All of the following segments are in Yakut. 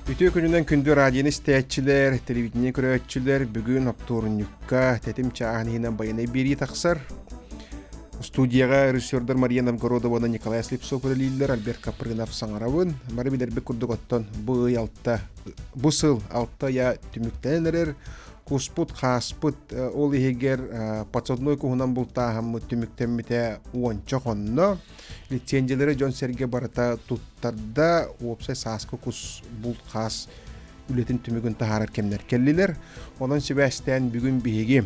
Үтүө күнүнэн күндү радионы истээччилэр, телевидение көрөөччүлэр бүгүн оптуорунньукка тэтим чааһын иһинэн байанай биэрии тахсар. Студияҕа режиссердар Мария Новгородова уонна Николай Слепцов үлэлииллэр, Альберт Капрынов саҥарабын. Бары билэрбит курдук оттон бу ый алта, бу сыл алта ыйа түмүктэнэн эрэр. Куспут, хааспыт, ол иһигэр подсадной куһунан бултааһыммыт түмүктэммитэ уонча хонно. Лицензиялары дьон-сэргэ барыта туттарда, уопсай сааскы кус булт хаас үлэтин түмүгүн таһаарар кэмнэр кэллилэр. Онон сибээстээн бүгүн биһиги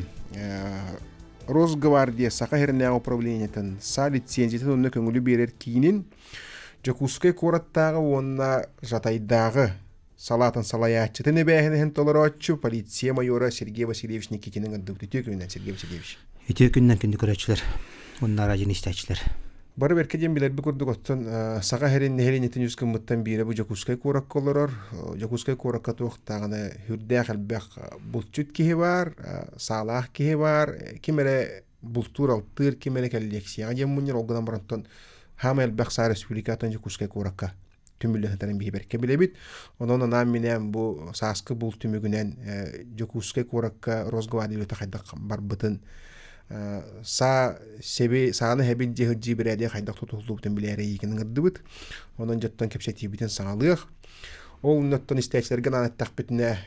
Росгвардия Саха сиринээҕи управлениетын СА лицензиятын уонна көҥүлү биэрэр киинин Дьокуускай куораттааҕы уонна Жатайдааҕы салаатын салайааччытын эбээһинэһин толорооччу полиция майора Сергей Васильевич Никитин ыҥырдыбыт. Үтүө күнүнэн, Сергей Васильевич. Үтүө күнүнэн күндү көрөөччүлэр уонна радионы истээччилэр. Бары бэркэ диэн билэрбит курдук оттон Саха сирин нэһилиэнньэтин үс гыммыттан биирэ бу Дьокуускай куоракка олорор. Дьокуускай куоракка туохтааҕына сүрдээх элбэх булчут киһи баар, саалаах киһи баар, ким эрэ бултуур-алтыыр, ким эрэ кэллиэксийэҕэ диэн мунньар, ол гынан баран оттон хаама элбэх саа республикатын Дьокуускай куоракка түмүллэ сытарын биһи бэркэ билэбит. Онон анаан-минээн бу сааскы булт түмүгүнэн Дьокуускай куоракка Росгвардия үлэтэ хайдах барбытын саа сэби сааны хэбин дьиэ сылдьыы бирээдигэ хайдах тутуһуллубутун билээри эйиигин ыҥырдыбыт. Онон дьоттон кэпсэтиибитин саҕалыах. Ол оннуттан истээччилэргэ анаан эттэхпитинэ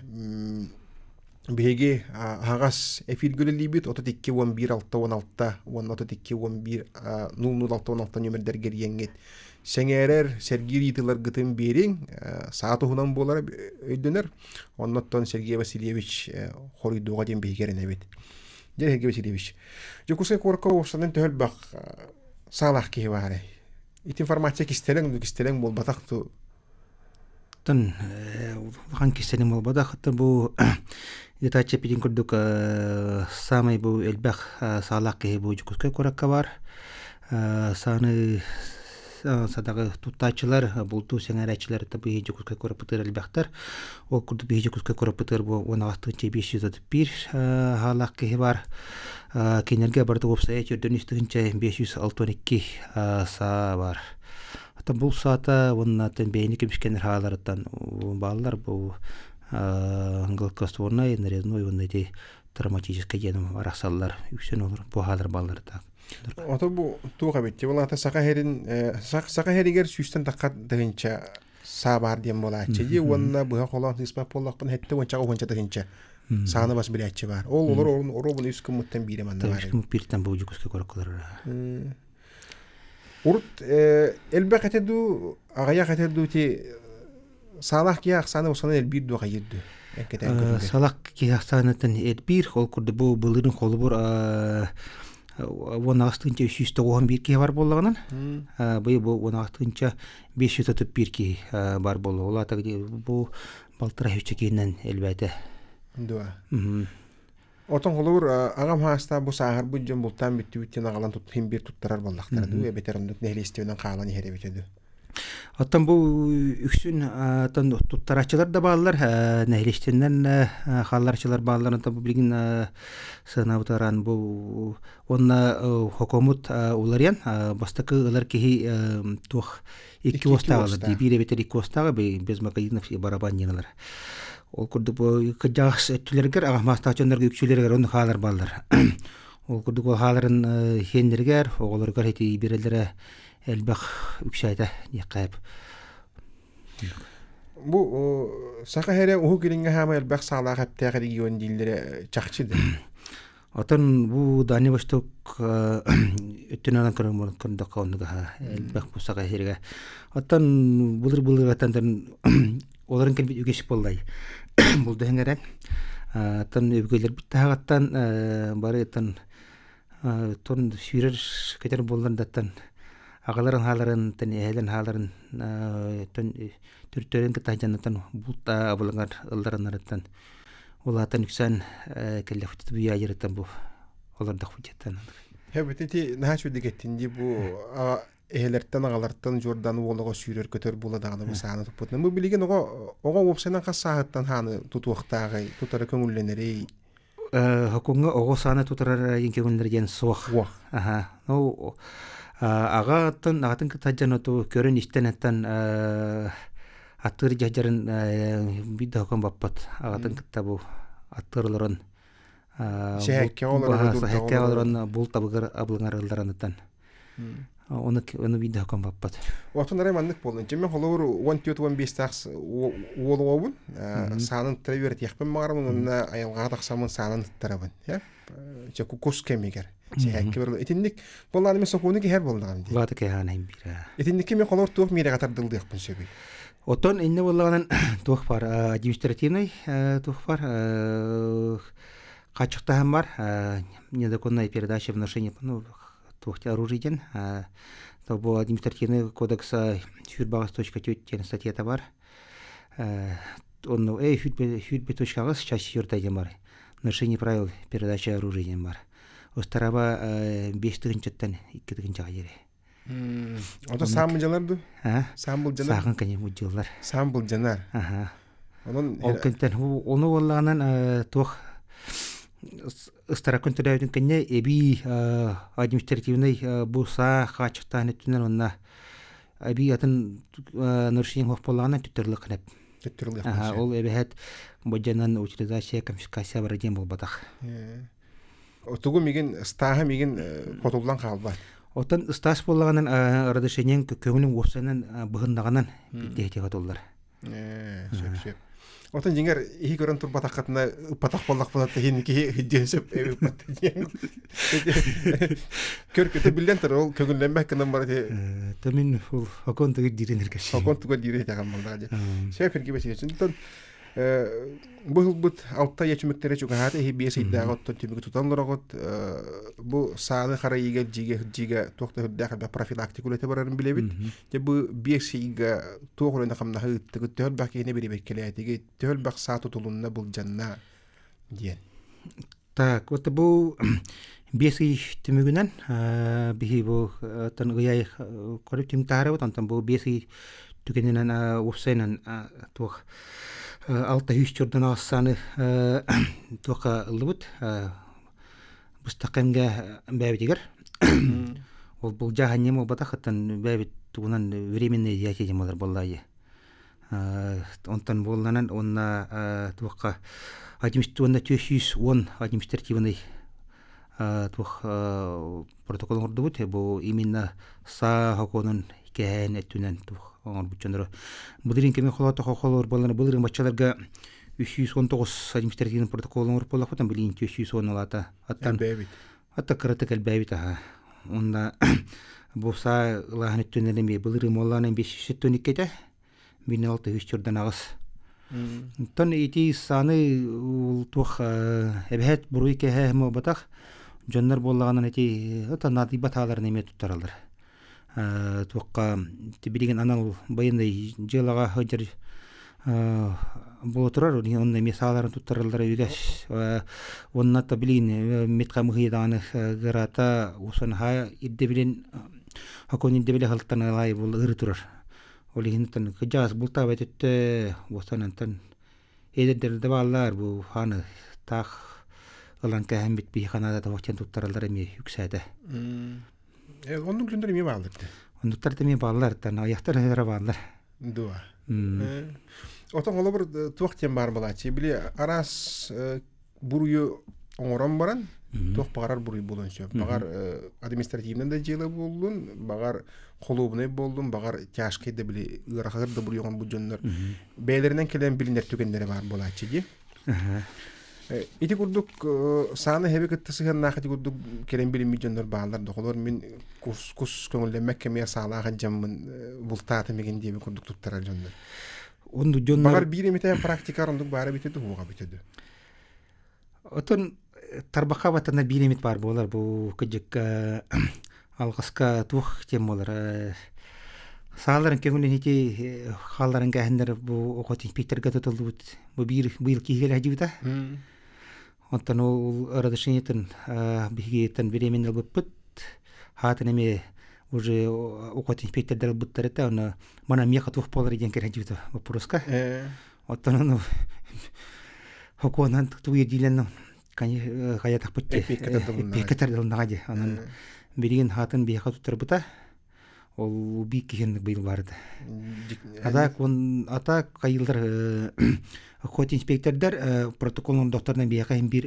биһиги аһаҕас эфиргэ үлэлиибит 32 11 66 уонна 32 11 00 66 нүөмэрдэргэ эрийэҥҥит сэҥээрэр, сэргиир ыйытыыларгытын биэриҥ, саа туһунан буолара өйдөнөр. Оннуттан Сергей Васильевич хоруйдуоҕа диэн биһиги эрэнэбит. Дьэ, Сергей Васильевич, Дьокуускай куоракка уопсанан төһө элбэх саалаах киһи баарай? Ити информация кистэлэҥ дуу, кистэлэҥ буолбатах дуу? Оттон улахан кистэлэҥ буолбатах. Оттон бу Итачча эппитин курдук саамай бу элбэх саалаах киһи бу Дьокуускай куоракка баар. Сааны садаҕы туттааччылар, бултуу сэҥээрээччилэр бу Дьокуускай куораппытыгар элбэхтэр. Ол курдук биһи Дьокуускай куораппытыгар бу 16 531 хаалаах киһи баар. Кинилэргэ барыта уопсайа 403 562 саа баар. Оттон бул саата уонна бэйэни көмүскэнэр хааларыттан бааллар бу гладкоствольнай, нарезной уонна ити травматическай диэн арахсаллар үксүн олор бу хаалар бааллар так. Ото бу туох эбит ол аата саха сирин саха сиригэр сүүстэн тахха тыһыынча саа баар диэн буолааччы дии уонна быһа холоон сыыспат буоллахпын хэттэ уончаҕа уонча тыһыынча сааны бас билээччи баар. Ол олор оруобуна үс гыммыттан биирэ манна баар. Үс гыммыт бииртэн бу Дьокуускай куораккалар Урут элбэх этэ дуу, аҕыйах этэ дуу ти саалаах киһи ахсаана усанан элбиир дуу хайыыр дуу? Салах киһи ахсааныттан элбиир, ол курдук бу былырыын холобур уон аҕыс тыһыынча үс сүүс тоҕуһун биир киһи бар буоллаҕынан, быйыл бу уон аҕыс тыһыынча биэс сүүс отут биир киһи бар буолла. Ол аата бу балтараа сүүсчэ киһинэн элбээтэ. Дуо. Отон холобур аҕам хаастаах бу сааһырбыт дьон бултаан бүттүбүт диэн аҕалан иһин биир туттарар буоллахтара дуу эбэтэр оннук нэһилиэстибэнэн хаалан иһэр эбитэ дуу. Оттон бу үксүн оттон туттарааччылар да бааллар, нэһилиэстибэнэн хааллараччылар бааллар. Онтон бу билигин сыанабыт араан бу уонна хокомут уларыйан бастакы ылар киһи туох икки уостааҕы ылар дии биир эбэтэр икки уостааҕы без магазинов и барабан диэн ылар. Ол курдук бу кырдьаҕас өттүлэригэр аҕамаастаах дьоннорго үксүлэригэр онно хаалар бааллар. Ол курдук ол хааларын сиэннэригэр, оҕолоругар ити биэрэллэрэ элбэх үксээтэ диэххэ Бу Саха сирэ Уһук Илиҥҥэ хаама элбэх саалаах эптээх регион дииллэрэ чахчы да? Оттон бу Дальний Восток өттүнэн көрдөххө оннук аһа элбэх бу Саха сиригэр. Оттон былыр-былыргаттан олорон кэлбит үгэс буоллай булду эҥэрэн. Оттон өбүгэлэрбит таһаҕаттан бары оттон тон сүүрэр көтөр буоллар аҕаларын хааларын эһэлэрин хааларын төрүттэрин кытта дьаннаттан булт абылаҥар ыллараннарыттан улаатан үксээн кэллэхпит бу ядерыттан бу олордохпут Хэбит ити наһаа үчүгэй эттин дии бу эһэлэртэн аҕалартан Жордан уол оҕо сүүрэр көтөр буола даҕаны бу сааны туппутунан бу билигин оҕо оҕо уопсайынан хас сааһыттан хааны тутуохтааҕый тутары көҥүллэнэрий Хокуҥҥа оҕо сааны тутарар көҥүллэр диэн суох. Аха. Ну аҕаттан аҕатын кытта дьон оту көрөн истэн аттан. Аттыыр дьадьарын биир да хокон баппат. Аҕатын кытта бу аттыыр олорон Сэһэккэ олорон сэһэккэ олорон бул табыгар абылаҥар ыллараныттан. Ону ону биир да хокон баппат. Отон арай маннык буоллун. Чимме холобур 14-15 таах уолуобун саанын ыттара үөрэтиэхпин баҕарабын уонна айылҕаҕа тахсаммын саанын ыттарабын. Чэ кус кэмигэр. Сэһэккэ бар итинник буоллаҕына мен сокуону киһэр буоллаҕым дии. Улаата кэһаанайым биир. Итинникки мен холобур туох миэрэҕэ тардыллыахпын сөбүй? Оттон иннэ буоллаҕынан туох бар административный туох бар хааччахтаһан бар незаконная передача вношения ну туох оружие диэн то бу административный кодекса сүүрбаҕас точка төрт диэн статьята бар онно эй сүүрбэ точка аҕыс часть четвертая диэн бар нарушение правил передачи оружия диэн бар ыстараба 5 тыһыынчаттан 2 тыһыынчаҕа диэри. Ото саам былдьанар ду? Саам былдьанар? Саахын кэньэ былдьыллар. Саам былдьанар. Онон ол кэнтэн ону буоллаҕынан туох ыстаракын төрөөбүтүн кэннэ эбии административный бу саа хааччахтаан өттүнэн уонна эбии атын нарушение суох буоллаҕына түттэрилэх Түттэрилэх. Ол эбэһэт бодьанан утилизация конфискация бара диэн буолбатах. Тугу мигин ыстааһа мигин хотуллан хаалбат. Оттон ыстаас буоллаҕынан разрешениең көҥүлүн уопсайынан быһыннаҕынан биирдэ хотуллар. Сөп сөп. Отон дьиҥэр иһи көрөн турбатаххытына ыппатах буоллахпына тиһин киһи диэн сөп ыппат диэн. Көр көтө биллэн турар ол көҥүллэммэт гынан бар ити. Тэмин ол окон тугу диирин эркэши. Окон тугу диирин этэҕин буоллаҕа дии. Сөп эргибэ сиэсин. Бу ылбыт алта ийэ түмүктэрэ чугаһаата иһи 5 ыйдааҕы оттон түмүгү тутан олороҕут. Бу сааны харайыыга дьиигэ дьиигэ туох да үрдээх элбэх профилактика үлэтэ барарын билэбит. Дьэ бу 5 ыйга туох үлэни хамнаһы ыыттыгыт, төһө элбэх киһини бирибэккэлээтигит, төһө элбэх саа тутулунна былдьанна диэн. Так, вот бу 5 ый түмүгүнэн биһи бу оттон ыйай көрүп түмүк таһаарабыт, онтон бу 5 ый түгэнинэн уопсайынан туох 600 чордон аҕыссааны туохха ыллыбыт быстах кэмгэ бэйэбитигэр ол былдьааһынньым буолбатах оттон бэйэбит тугунан временное изъятие диэн буолар буоллаайы онтон буолланан уонна туохха уонна 410 административный туох протокол оҥордубут бу именно саа сокуонун кэһээн өттүнэн туох оҥорбут дьоннору былырыын кэми холоотохо холоор буоллар былырыын баччаларга 319 административный протокол оҥорбут буоллахпытын билигин 410 алаата аттан атта кыратык элбээбит аха уонна бу саа ылааһын өттүнэн эмиэ былырыын буоллаҕына 572 этэ биир 600 чордан аҕыс Оттон ити сааны туох эбэһээт буруй кэһэ буолбатах дьоннор буоллаҕынан ити наадыйбат ааларын эмиэ туттараллар. Туохха билигин анал байыаннай дьыалаҕа сылдьар буола турар онно эмиэ сааларын туттараллара үгэс. Уонна то билигин медхамыһыйа даҕаны гырата усанаһа ирдэбилин хокуон ирдэбилэ халтан ылай буолла ыры турар. Ол иһин кыдьаас бултаабат өттө уостанантан эдэрдэр да бааллар бу хааны таах ылан кээһэммит биһи ханаада табахчан туттараллар эмиэ үксээтэ. Оннук дьоннор эмиэ бааллар дии. Оннуктар да эмиэ бааллар тан айахтар эрэ бааллар. Дуо. Отон холобур туох диэн баар балааччы били араас буруйу оҥорон баран туох баҕарар буруй буолуон сөп. Баҕар административнай да дьыала буоллун, баҕар холуобунай буоллун, баҕар тяжкай да били ыарахатар да буруй оҥорбут дьоннор бэйэлэринэн кэлэн билинэр түгэннэрэ баар буолааччы дии. Ити курдук сааны хэби кытта сыһыаннаах ити курдук кэлэн билиммит дьоннор бааллар дохолор мин кус кус көҥүллэммэт кэмигэр саалаах дьаммын бултаатым игин диэби курдук туттарар дьоннор. Оннук дьоннор Баҕар биир эмитэ практикар оннук баара битэ дуһуоҕа битэ ду. Отон тарбахха баттана биир эмит баар буолар бу кыдьыкка алҕаска туох тем буолар сааларын көҥүлүн ити хаалларын кээһиннэр бу оҕо инспекторга тутуллубут бу биир быйыл киһи кэлэ Онтон ол разрешениетын биһигиттэн временно ылбыппыт. Хаатын эмиэ уже окот инспектордар ылбыттар этэ, ону мана миэхэ туох буолар диэн кэрэ вопроска. Оттон ону хокуонан тугу диилэн хайатахпыт эппиэккэ тардылыннаҕа дии. Онон билигин хаатын биһиэхэ туттарбыта. Ол биир киһи быйыл баар этэ. А так он а так хайыылар охот инспектордар протокол оҥордохторуна биһиэхэ иһин биир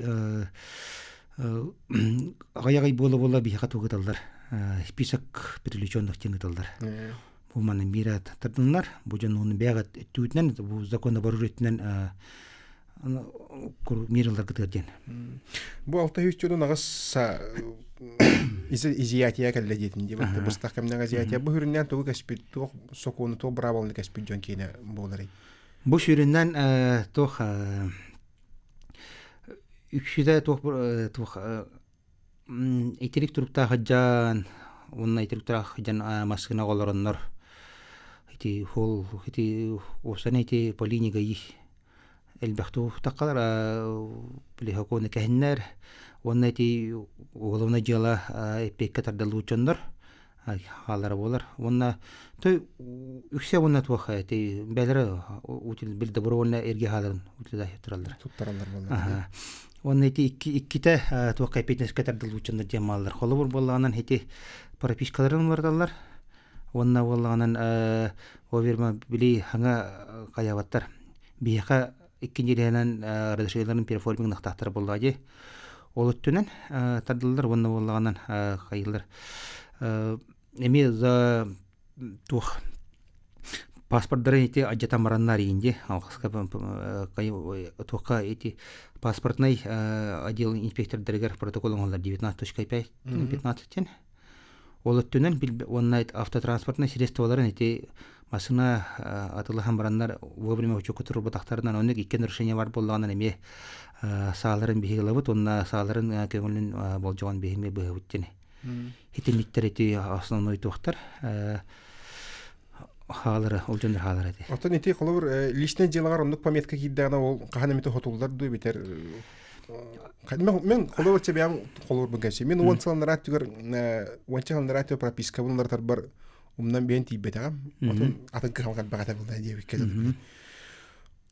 аҕай-аҕай буола-буола биһиэхэ тугу ыталлар список привлеченных диэн ыталлар. Бу манна биир тардыннар. Бу дьон уну бэйэҕит өттүгүтүнэн бу закон об оружии өттүнэн мир ыларгытыгар диэн. Бу 600 аҕыс изъятие кэллэ диэтин дии быстах кэмнээх изъятие бу сүрүннээн тугу кэспит туох сокуону туох быраабыланы кэспит дьон киинэ буоларый? Бу сүрүннээн туох үксүтэ туох туох итирик туруктаах сылдьан уонна итирик туруктаах сылдьан массыына олороннор ити ол ити уопсайынан ити по линии ГАИ элбэхтик уһуктаххалар били сокуону кэһиннэр уонна ити уголовнай дьыала эппиэккэ тардыллыбыт дьоннор хаалара буолар уонна той үксэ уонна туох ити бэлэрэ били добровольно эргэ хааларын туттараллар туттараллар буоллар уонна ити икки иккитэ туохха эппиэтинэскэ тардыллыбыт дьоннор диэн бааллар холобур буоллаҕынан ити пропискаларын уларыталлар уонна буоллаҕынан оверма били хаҥа хайабаттар биһиэхэ икки нэдиэлэнэн разрешениеларын переформинг ныхтаахтара буоллаҕа дии Ол өттүнэн тардыллар уонна буоллаҕынан хайыылар эмиэ за туох паспордарын ити алдьатан бараннар иин дии алҕаска туохха ити паспортнай отдел инспектордарыгар протокол оҥоһуллар 19.5 15 диэн Ол өттүнэн уонна автотранспортнай средстволарын ити массыына атылаһан бараннар вовремя учуокка турбатахтарынан оннук икки нарушение бар буоллаҕынан эмиэ сааларын биһиги ылабыт уонна сааларын көҥүлүн болдьоҕун биһи эмиэ быһабыт диэн. Итинниктэр ити основной туохтар хаалара ол дьоннор хаалара ити. Оттон ити холобур личное делоҕар оннук пометка киирдэҕинэ ол хаһан эмитэ хотуллар дуу эбэтэр Мен холобур чэбэм холобурбун кэпсиим. Мин уон сыл анараа түгэр уонча сыл анараа түгэр пропискабын уларытарбар умнан биэн тиийбэтэҕим. Отун атын кыһалҕа элбэх этэ буолла диэбиккэ дылы.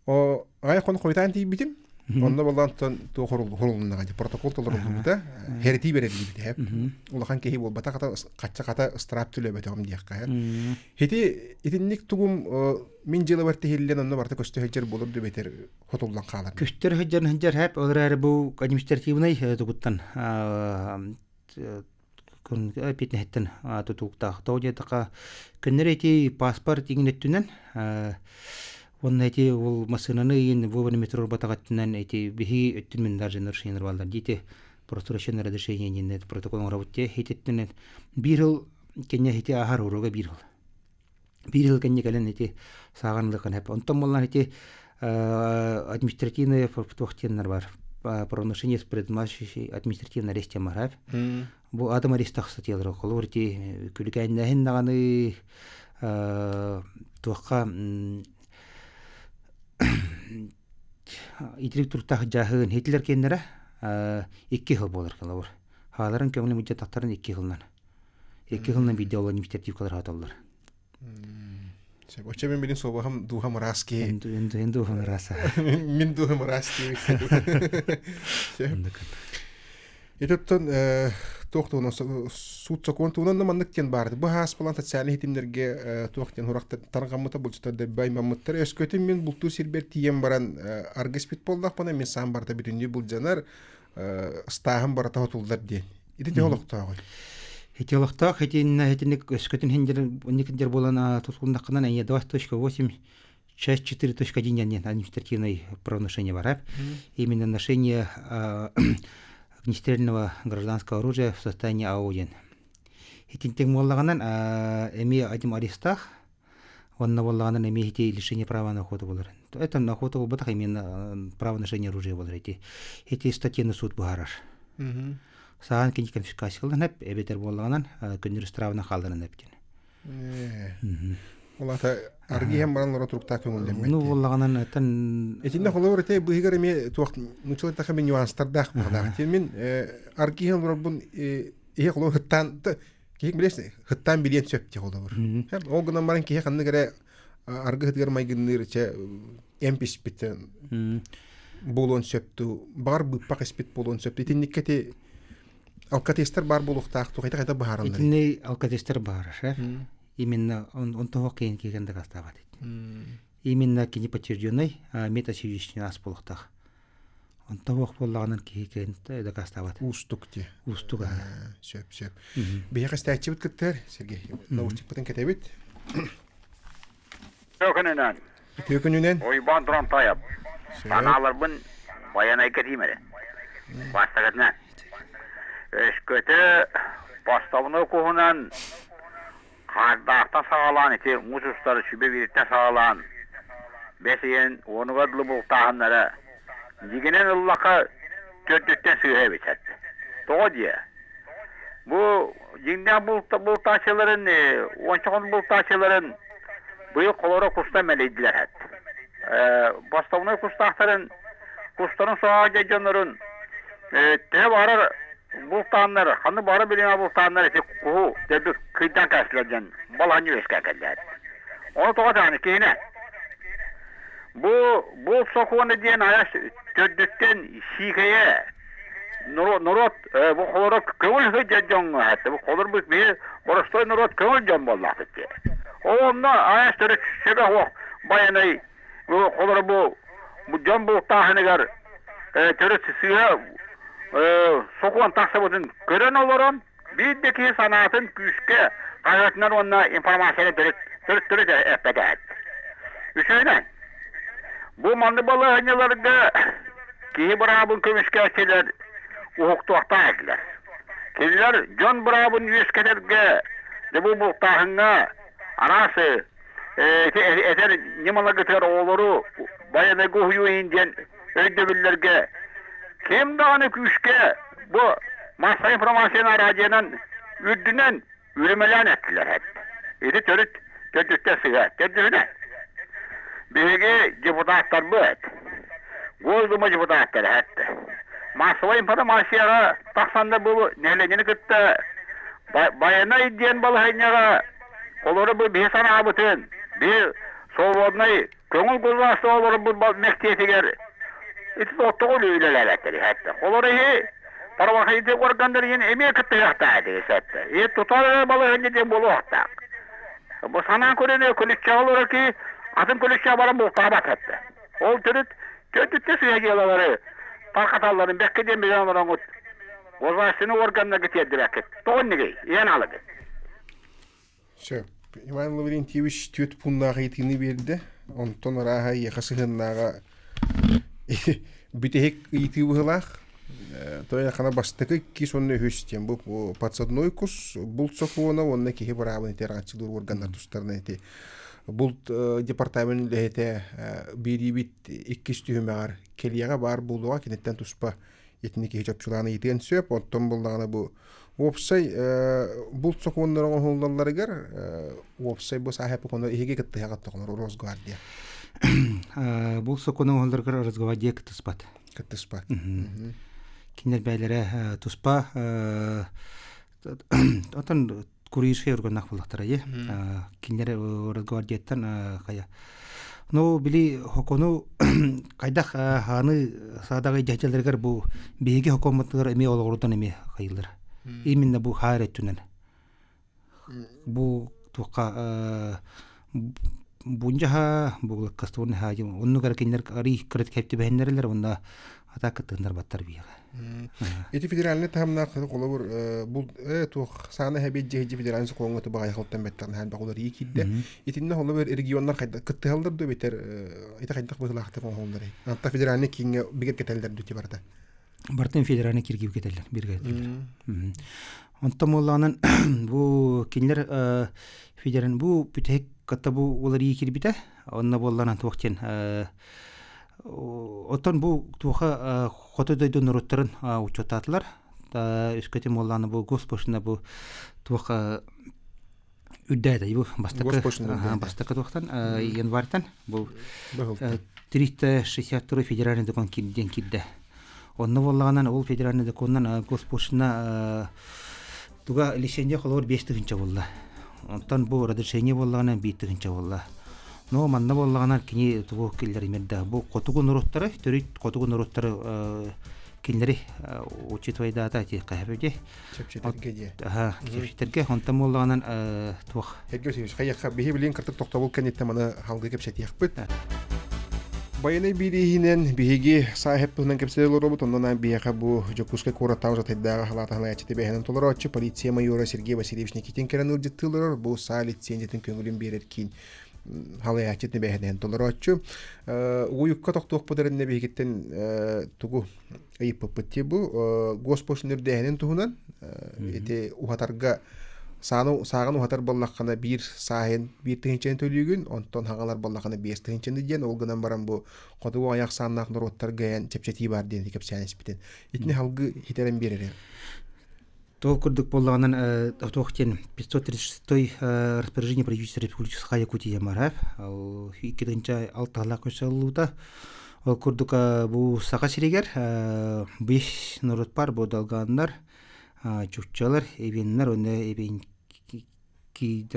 О аҕай хон хойутаан тиийбитим. Онно боллаан туох хорулуннаҕа дии протокол толоруллубута. Херэтии бэриллибитэ. Улахан киһи буолбатах хата хачча хата ыстыраап төлөөбөтөҕүм диэххэ. Ити итинник тугум мин дьыалабар тиһиллэн онно барыта көстө сылдьар буолур дебетер хотуллан хаалар. Көстөр сылдьар сылдьар хэп ол эрээри бу административнай тугуттан эппиэтинэһиттэн тутулуктаах. Тоҕо диэтэххэ көннөрү ити паспорт иҥин өттүнэн уонна ити ол массыынаны ыйын вовремя туруорбатах өттүнэн ити биһиги өттүн мин даже нарушение баллар диити просроченное разрешение диэн протокол оҥоробут дии ититтэн биир сыл кэннэ ити ааһар уруога биир сыл биир сыл кэннэ кэлэн ити сааҕан ылыаххын сөп. Онтон буоллаан ити административные туох диэннэр бар правонарушение с предмашащей административный арест диэн бар Бу адам арест тахса тиэлэр холобур ити күлүкээннээһин даҕаны туохха итирик туруктаах дьааһыгын хитилэр киэннэрэ икки сыл буолар холобур. Хааларын көҥүлү мудьатахтарын икки сылынан. Икки сылынан биирдэ ол административкалар аһаталлар. Сөп. Оччо мен билин суобаһым дууһам ыраас киһи. Эн дууһам ыраас. Мин дууһам ыраас диэбиккэ. Сөп. Ититтэн туох туһунан суут сокуон туһунан да маннык диэн баар. Бу хаас булан социальнай хитимнэргэ туох диэн сурахтар тарҕаммыта булчуттар дэббэ аймаммыттар. Өскөтүн мин бултуу сирбэр тиийэн баран аргыспит буоллахпына мин саам барыта бүтүннүү былдьанар ыстааһын барыта хотуллар диэн. Ити төһө олохтооҕуй? Ити олохтоох итиннэ итинник өскөтүн хиндер никиндер буолан тутулуннаххынан эйе 2.8 часть 4.1 диэн административное правонарушение барап. Именно ношение огнестрельного гражданского оружия в состоянии АО диэн. Итинтик буоллаҕынан эмиэ адим арестах Онно буоллаҕына эмиэ ити лишение права на охоту буолар. Это на охоту буолбатах именно право ношения оружия буолар ити. Ити статьяны суут быһаарар. Саҕан кини конфискациялан эп, эбэтэр буоллаҕынан көннөрү штрафына хаалларан эптин. Ол ата аргыйан баран лора туруктаах көҥүллэммэт. Ну буоллаҕынан этэн Итиннэ холобур ити быһыгар эмиэ туох нуччалар таха мин нюанстардаах быһалаах. Мин аргыйан олорбун иһи холобур хыттаан Киһи билэс хыттаан билиэн сөп дии холобур. Ол гынан баран киһи ханнык эрэ аргы ыһытыгар майгынныыр чэ эмп испит буолуон сөп дуу, баҕар быыппах испит буолуон сөп. Итинникке ти алкотестер баар буолуохтаах туох хайта быһаараллар. Итинни алкотестер баар, шеф. Именно он того киһин киһи дакаастаабат. Именно кини подтвержденный медосвидетельствие ас буолуохтаах. Онто суох буоллаҕынан киһи киһин дакаастаабат. Уустук дии. Уустук. Сөп, сөп. Биһиэхэ истээччибит кыттар, Сергей. Наушникпытын кэтэбит. Үтүө күнүнэн. Үтүө күнүнэн. Уйбаан Турантаев. Санааларбын байанайга этиим эрэ. Бастакытынан. Өскөтө поставной куһунан Хаардаахтан саҕалаан ити муус устар сүбэ бииртэн саҕалаан бэс ыйын уонугар дылы бултааһыннара дьиҥинэн ыллахха төрдүттэн сыыһа эбит Тоҕо диэ? Бу дьиҥнээх бултааччыларын уонча хонук бултааччыларын быйыл холоро кустан мэлийдилэр Бастабынай кустаахтарын кустарын соһо дьоннорун төһө баҕарар Бултааннар, ханнык баҕара билиҥҥэ бултааннар ити куһу дэлби кыйдаан кээстилэр диэн балаһанньа үөскээн кэллэ. Ону тоҕо даҕаны киһинэ бу булт сокуона диэн айас төрдүттэн сиикэйэ норуот бу холоро көҥүл сылдьар дьоҥҥо бу холор биһи боростуой норуот көҥүл дьон буоллаахпыт дии. Онно айас төрүт сөбө суох байанай бу холоро бу дьон бултааһыныгар төрүт сыыһа сокуон тахсыбытын көрөн олорон, биир да киһи санаатын күүскэ хаһыатынан уонна информацияны төрүт төрүт эппэтэ. Үсүһүнэн, бу маннык балаһыанньаларга киһи быраабын көмүскээччилэр уһуктуохтаах этилэр. Кинилэр дьон быраабын үөскэтэргэ, дьэ бу бултааһыҥҥа араас этэр ньымаларгытыгар оҕолору байанайга уһуйуу иһин диэн өйдөбүллэргэ ким даҕаны күүскэ бу массовай информацияны радионан үрдүнэн үрүмэлээн эттилэр Ити төрүт төрдүттэн сыһа төрдүһүнэн биһиги депутаттарбыт Госдума депутаттара этте массовай информацияҕа тахсаннар бу нэһилиэнньэни кытта байанай диэн балаһыанньаҕа олору бу биһи санаабытын биһи свободнай көҥүл государство олорбут мэктиэтигэр ити тоҕо үлэлээбэттэр иһэттэ. Олор иһи правоохранительный органнар иһин эмиэ кыттыһыахтаах этэ. И тутар балаһыанньа диэн буолуохтаах. Бу санаан көрөнө көлүччэҕэ олорор киһи атын көлүччэҕэ баран бултаабат этэ. Ол төрүт төрдүттэ сыһа дьыалалары тархаталларын бэккэ диэн билэн олороҥут государственный органнарга тиэрдибэккит. Тоҕо иннигий? Иэн алыгы. Сөп. Иван Лаврентьевич түөрт пууннаах ыйытыыны биэрдэ. Онтон арааһа эйиэхэ сыһыаннааҕа бүтэһик ыйытыы быһыылаах. Тойонхана бастакы иккис уонна үһүс диэн бу подсадной кус булт сокуона уонна киһи быраабын ити араҥаччылыыр уорганнар тустарынан ити булт департамент үлэһитэ биэриибит иккис түһүмэҕэр кэлиэҕэ баар буолуоҕа киниттэн туспа итини киһи чопчулаан ыйытыан сөп оттон буллаҕына бу уопсай булт сокуоннара оҥоһуллалларыгар уопсай бу сааһаппык ону иһиги кыттыһаҕыт тоҕонор Росгвардия Бул сокуон оҥоһулларыгар Росгвардия кыттыспат. Кыттыспат. Кинилэр бэйэлэрэ туспа отон курьерскай органнаах буоллахтара е. Кинилэр Росгвардияттан хайа Ну, били хокону хайдах хааны саадаҕай дьаһалларыгар бу биһиги хокоммутугар эмиэ олоҕурдан эмиэ хайыллар. Именно бу хаар өттүнэн. Бу туохха бунжаха бу кастуурны хаажым оннук эрэ кинилэр арый кырат кэптибэһиннэрэлэр уонна атака кыттыһыннар баттар биэҕэ. Ити федеральный таһымнаах холобур бул туох саана хэбит дьиһи федеральный сокуоҥҥа тубаҕай халтан бэттэн хаан баҕулар ии киирдэ. Итиннэ холобур регионнар хайда кыттыһаллар дуу битер ити хайдах быһыылаахтык оҥоһулларый? Анта федеральный кииҥҥэ бигэргэтэллэр дуу барыта? Бартын федеральный киргиби кетеллер биргэтеллер. Онтон буоллаҕынан бу кинилэр федеральный бу бүтэһик кытта бу уларыы кирбитэ. Онно буоллаҕынан туох диэн Оттон бу туоха хоту дойду норуоттарын учуоттаатылар. Үскэтин буоллаҕына бу госпошлина бу туох үрдээтэ бу бастакы бастакы туохтан январьтан бу 362 федеральный закон диэн киирдэ. Онно буоллаҕынан ол федеральный законунан госпошлина туга лишение холобур 5 тыһыынча буолла. Онтон бу разрешение буоллаҕына 1 тыһыынча буолла. Но манна буоллаҕына кини тугу киллэримэр да бу хотугу норуоттары төрүт хотугу норуоттары. кинилэри учитывайдаата диэххэ Чэпчэтэргэ диэ. Аха, чэпчэтэргэ онтон буоллаҕынан туох Эргэ Васильевич, хайыахха биһи билин кыртык тохтобул кэнниттэн маны халгы кэпсэтиэхпит. Байанай биирииһинэн биһиги сааһып туһунан кэпсэтэ олоробут, онон биһиэхэ бу Дьокуускай куораттааҕы Жатайдааҕы халаата халааччы тэбэһинэн толорооччу полиция майора Сергей Васильевич Никитин кэлэн ыалдьыттыы олорор. Бу саа лицензиятын көҥүлүн биэрэр киин халаяччы тэбэһинэн толорооччу. Угуйукка тохтуохпут эрэннэ биһигиттэн тугу ыйыппыппыт дии бу госпошлина үрдээһинин туһунан ити уһатарга сааны сааҕын уһатар буоллаххына биир сааһын биир тыһыынчаны төлүүгүн онтон хаҥалар буоллаххына биэс тыһыынчаны диэн ол гынан баран бу хотугу айах сааннаах норуоттарга эн чэпчэтии баар диэн кэпсээн испитин итини халгы хитэрэн биэрэрэ. Ол курдук буоллаҕынан туох диэн 536 распоряжение правительства Республики Саха Якутия марап ол икки алталаах көсөллуута ол курдук бу Саха сиригэр бис норуот бар бу долгааннар чукчалар эбиннэр уонна эбинкидер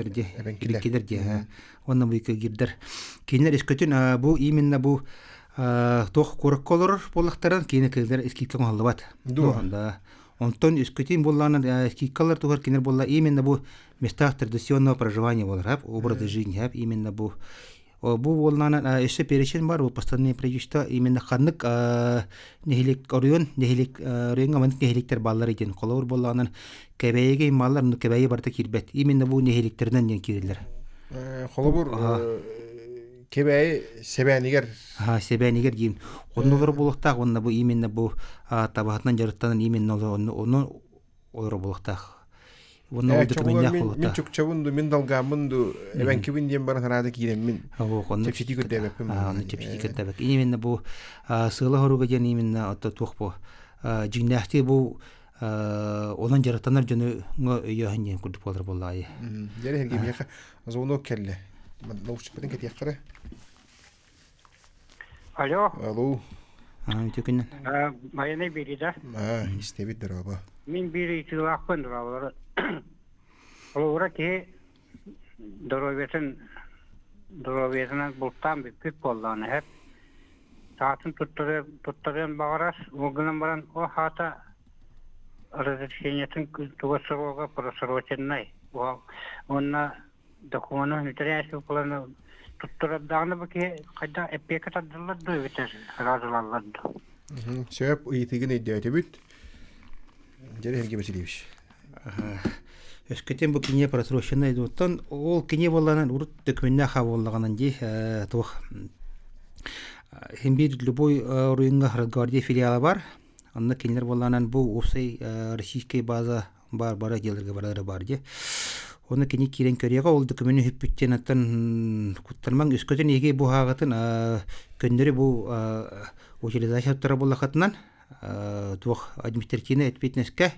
эбинкилер диэ уонна бу кирдер кинилэр искөтүн бу именно бу туох куоракка олорор буоллахтарын кини кыыллар скидка оҥоһуллубат да Онтон үскүтүн буоллаҕына скидкалар туһар кинилэр буолла именно бу местах традиционного проживания буолар образа жизни именно бу бу буоллаҕына өссө перечень бар бу постоянное преимущество именно ханнык нэһилик оройуон нэһилик оройуоҥҥа маннык нэһиликтэр бааллар диэн холобур буоллаҕынан Кэбээйигэ иммаллар но Кэбээйи барыта киирбэт именно бу нэһиликтэринэн диэн киирэллэр. Холобур Кэбээйи Сэбээнигэр Сэбээнигэр диин оннулар буолуохтаах уонна бу именно бу табаһытынан дьарыктанан именно ону олоро буолуохтаах. Уонна ол документнаах буолуохтаах. Мин чукчабын ду, мин долгааммын ду, эбэҥкибин диэн баран хараада киирэммин. Чэпчэтии көрдөөбөппүн. Онно чэпчэтии көрдөөбөк. Именно бу сыала хоруга диэн именно ото туох бу дьиҥнээхтии бу онон дьарыктанар дьону өйөөһүн диэн курдук буолар буоллаҕа. Дьэ эһиги миэхэ звонок кэллэ. Наушникпытын кэтиэххэ Алло. Алло. Үтүө күннэн. Майаны бирида. Истэбит дороба. Мин биир ыйытыылаахпын дорооболор. Холобура киһи доруобуйатын доруобуйатынан бултаан бүппүт буоллаҕына эһэп саатын туттарыан баҕарар, ол гынан баран ол хаата разрешениетын туга срога просроченнай уонна докумуону нотариальнай буолан туттарардаҕына бу киһи хайдах эппиэккэ тардыллар дуо эбэтэр ыраазылаллар дуо? Сөп ыйытыгын өйдөөтүбүт. Дьэ Сергей Васильевич. Өскөтүн бу киниэ просроченный оттон ол киниэ буоллаҕынан урут дөкүмүннээх буоллаҕынан дии туох син биир любой оройуоҥҥа Росгвардия филиала бар. Онно кинилэр буоллаҕынан бу уопсай российскай база баар бары отделларга барара баар дии. Оны кини киирэн көрүөҕэ ол документы үһүппүттэн оттон куттармаҥ өскөтүн эһиги бу ааҕытын көннөрү бу утилизация туттара буоллаххытынан туох административнай ответственностька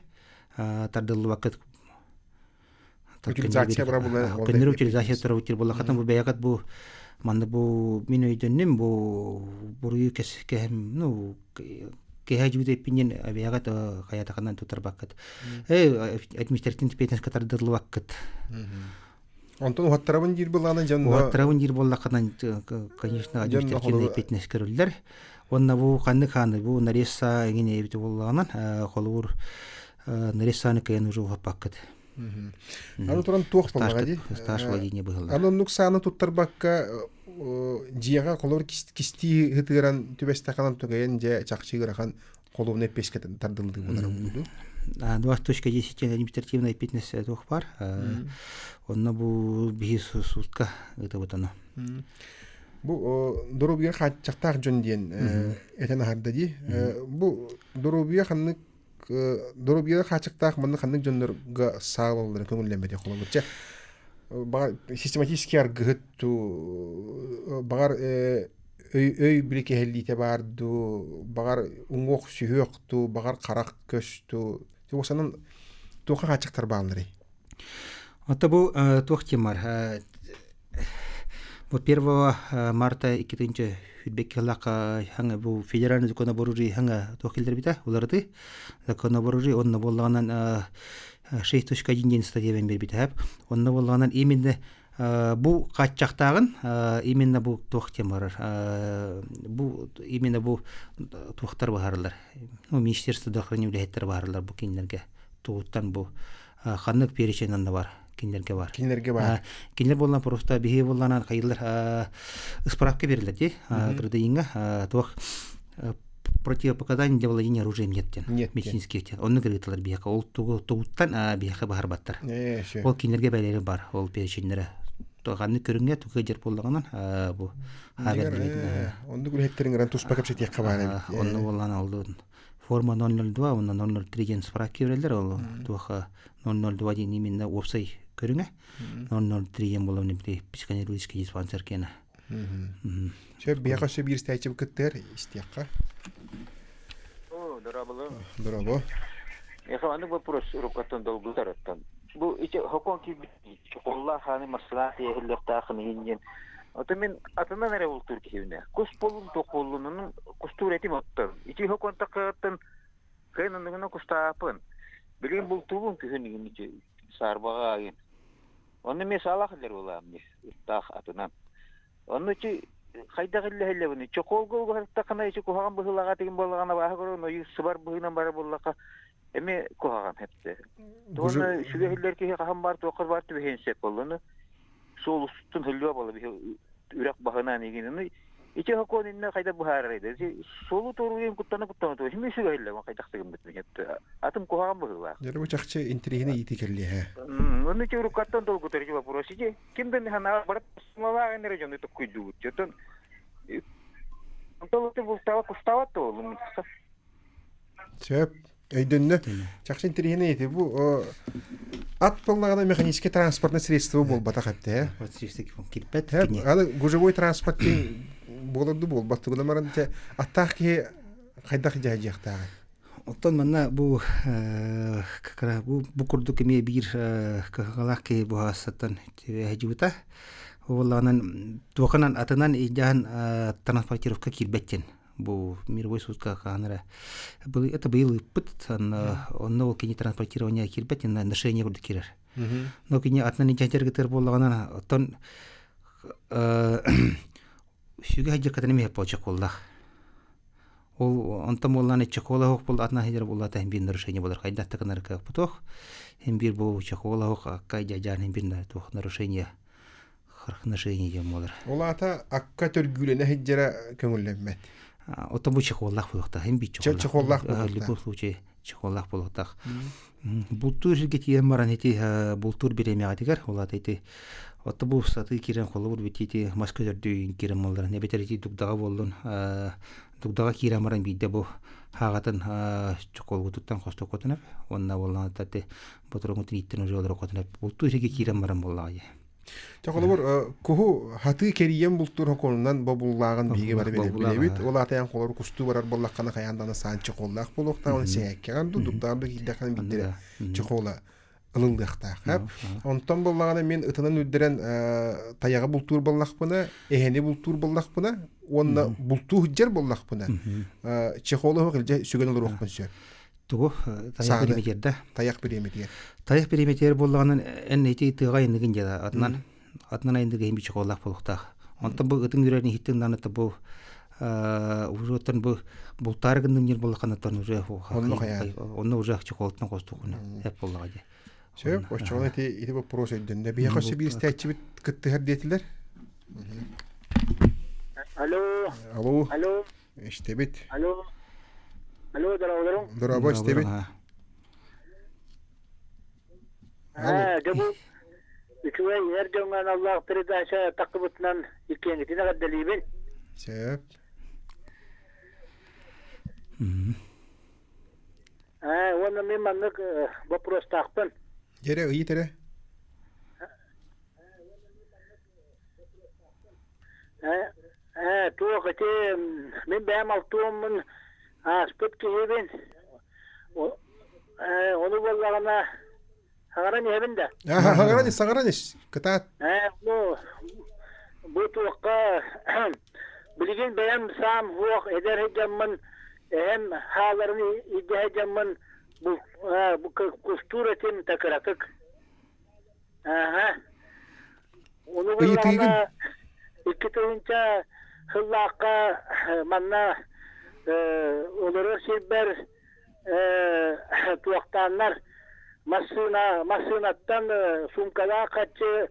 тардыллыбаккыт утилизация көннөрү утилизация туттара буоллаххытын бу бэйэҕит бу манна бу мин өйдөннүм бу буруйу кэһэм ну киһи дьүүт эппинин бэйэҕит хайатахынан тутарбаккыт административный ответственностька тардыллыбаккыт. Онтон уһаттарабын диир буоллаҕына дьон уһаттарабын диир буоллаххына конечно административный ответственность көрүллэр. Уонна бу ханнык хааны бу нарезса эҥин эбит буоллаҕынан холобур нарезсаны кыайан уже уһаппаккыт. Аны туран туох буоллаҕа дии? Стаж владения быһыллар. Аны оннук сааны туттарбакка дьиэҕэ холобур кистии ытыыран түбэстэханан тугайан дьэ чахчы ыарахан холуобунай пескэ тардыллыы буолара буолду. 2.10 административная ответственность туох бар. Онно бу биһи суутка ыытабыт ону. Бу доруобуйа хааччахтаах дьон диэн этэн аһарда дии. Бу доруобуйа ханнык доруобуйа хааччахтаах манна ханнык дьоннорго саалаллара көҥүллэммэтэ холобур чэ баҕар систематический аргыһыт туу баҕар өй өй били кэһэллиитэ баар дуу баҕар уҥуох сүһүөх дуу баҕар харах көс дуу уосанан туохха хааччахтар баалларый? Ото бу туох диэн бар Бу 1 марта 2022 сыллаахха хаҥа бу федеральный закон об оружии хаҥа туох киллэрбитэ уларытыы закон об оружии онно буоллаҕынан 6.1 диэн статья биэрбитэ онно буоллаҕынан именно Бу хааччахтааҕын именно бу туох диэн барар бу именно бу туохтар баһарылар ну министерство здравоохранения үлэһиттэр баһарылар бу кинилэргэ тугуттан бу ханнык перечень онно бар кинилэргэ бар кинилэргэ бар кинилэр буоллан просто биһи буолланан хайылар справка берилер ди гражданинга туох противопоказаний для владения оружием нет диэн медицинский диэн оннук ырыталар биһиэхэ ол тугуттан биһиэхэ баһарбаттар ол кинилэргэ бэлэри бар ол переченнэрэ ханнык көрүҥҥэ туга дьэр буоллаҕынан бу оннук үлэһиттерин ыран туспа кэпсэтиэххэ баар эбит онну буоллаан ол форма 002 уонна 003 диэн справка берэллэр ол туох 002 диэн именно уопсай көрүҥэ 003 диэн буолла психоневрологический диспансер киэнэ Сөп, биһиэхэ өссө биир истээччи кыттыар, истиэххэ. О, дорабылым. Дорабо. Миэхэ маннык вопрос уруккаттан долгутарыттан. Бу ити хокон киирбит чоколлаах хааны массылаах тиэһиллэхтаахын иһин диэн. Ото мин атынан эрэ бултуур киһибинэ. Кус болун туох буоллун, онун кустуур этим оттон. Ити хокон такыаттан кыайын оннугуна кустаапын. Билигин бултуубун күһүн иһин ити саарбаҕа айын. Онно эмиэ саалаах илэр буолаам дии, ыттаах атынан. Онно ити хайдах иллэһиллэбиний? Чохуолга угаһыттаххына ити куһаҕан быһыылааҕа тигин буоллаҕына абааһы көрөн ойуу сыбар быһыынан барар буоллахха эмиэ куһаҕан эптэ. Уонна сүгэ иһиллэр киһи хаһан баар туохха баар түбэһиэн сөп буолла. Суол устун хөллүө буолла биһи үрэх баһынан игин. Ити сокуон иннэ хайда быһаарар ити суолу туоруйан куттана куттана туо хими сүгэһиллэ хайдах тыгыммыт атым куһаҕан быһыылаах. Дьэ бу чахчы интириэһинэй иити кэллиэ. Ону ити уруккаттан долгутар ити вопрос ити ким да ханаа барат малаах энere дьону токкуйдуубут. Оттон онтон бултаба кустаабат туолум. Сөп. Өйдөннө. Чахчы интэриэһинэй ити. Бу ат буоллаҕына механический транспортное средство буолбатах этэ. Кирпэт. Аны гужевой транспорт буоларду буолбат тугунан баран аттаах киһи хайдах дьаһайдьыахтааҕый? Оттон манна бу бу курдук эмиэ биир кыһалҕалаах киһи буһаастан түбэһэ Уоллаҕынан туоханан атынан илдьаһан транспортировка киирбэт диэн бу мировой судка хаһан эрэ это быйыл ыыппыт онно ол кини транспортирование киирбэт ношение курдук киирэр но кини атынан илдьэ буоллаҕына оттон сүгэ сылдьар эмиэ чехоллаах ол онтон буоллаан чехола суох буолла атынан сылдьар буоллаата иһин биир нарушение буолар хайдах да гынар кыахпытох иһин биир бу чехола суох акка дьадьаан иһин биир туох нарушение Хархнашение диэн буолар. Ол аата акка төргүүлэнэ сылдьара көҥүллэммэт. Оттон бу чехоллаах буолуохтаах. Һин биир чехоллаах. Чехоллаах буолуохтаах. В любом случае чехоллаах буолуохтаах. Бултуур сиргэ тиийэн баран ити бултуур бириэмэҕитигэр ол аата ити отто бу сатыы киирэн холобур бит ити мас көтөрдүү киирэн буолларан эбэтэр ити дугдаҕа буоллун дугдаҕа киирэн баран биирдэ бу хааҕатын чохолгутуттан хостоккотун эп уонна буоллаҕына ити ботуруҥутун ииттэн уже олороккотун эп бултуур сиргэ киирэн баран буоллаҕа дии. Чэ, холобур, куһу хатыы кэрийэн бултуур хокуонунан бобуллааҕын биһиги бары билэбит. Ол аатайан холобур кустуу барар буоллаххына хайаан даҕаны саан чехоллаах буолуохтаах, оны сэһээккэҕин ду, дурдаҕын ду киирдэххинэ биирдэрэ чехола ылыллыахтаах. Онтон буоллаҕына мин ытынан үрдэрэн тайаҕы бултуур буоллахпына, эһэни бултуур буоллахпына уонна бултуу сылдьар буоллахпына, чехолу илдьэ сүгэн олоруохпун сөп. Тугу тайах бириэмэтигэр да? Тайах бириэмэтигэр. Тайах бириэмэтигэр буоллаҕына эн ити тыаҕа айанныгын дьыала атынан атынан айанныгы иһин чехоллаах буолуохтаах. Онтон бу ытыҥ үрэн иһиттиҥ даҕаны бу уже оттон бу бултаары гынным диир буоллаххына уже онно уже чехолтан хостуоххуна эп буоллаҕа дии. Сөп, оччоҕуна ити ити вопрос өйдөннө. Биһиэхэ өссө биир истээччибит кыттыһар диэтилэр. Алло. Алло. Алло. Истэбит. Алло. Алло, дорооболоруҥ. Дорообо, истэбит. Аа, дьэ бу үчүгэй эр дьоҥҥо аналлаах передача тахсыбытынан иккиэҥҥитин эҕэрдэлиибин. Сөп. Аа, уонна мин маннык вопростаахпын. Дьэрэ, ыйыт эрэ. Ээ, туох ити мин бэйэм алтуоммун ааспыт киһибин. Ээ, ону буоллаҕына саҥаран иһэбин да? Саҥаран ис, саҥаран ис, кытаат. Ээ, ну бу туохха билигин бэйэм саам суох эдэр сылдьаммын эһэм хааларын илдьэ сылдьаммын бу кустуур этим такыратык. Ааһа. Ону Ыйытыыгын? буллаҕына 2000 сыллаахха манна олорор сирбэр туохтааннар массыына массыынаттан суумкалаах харчы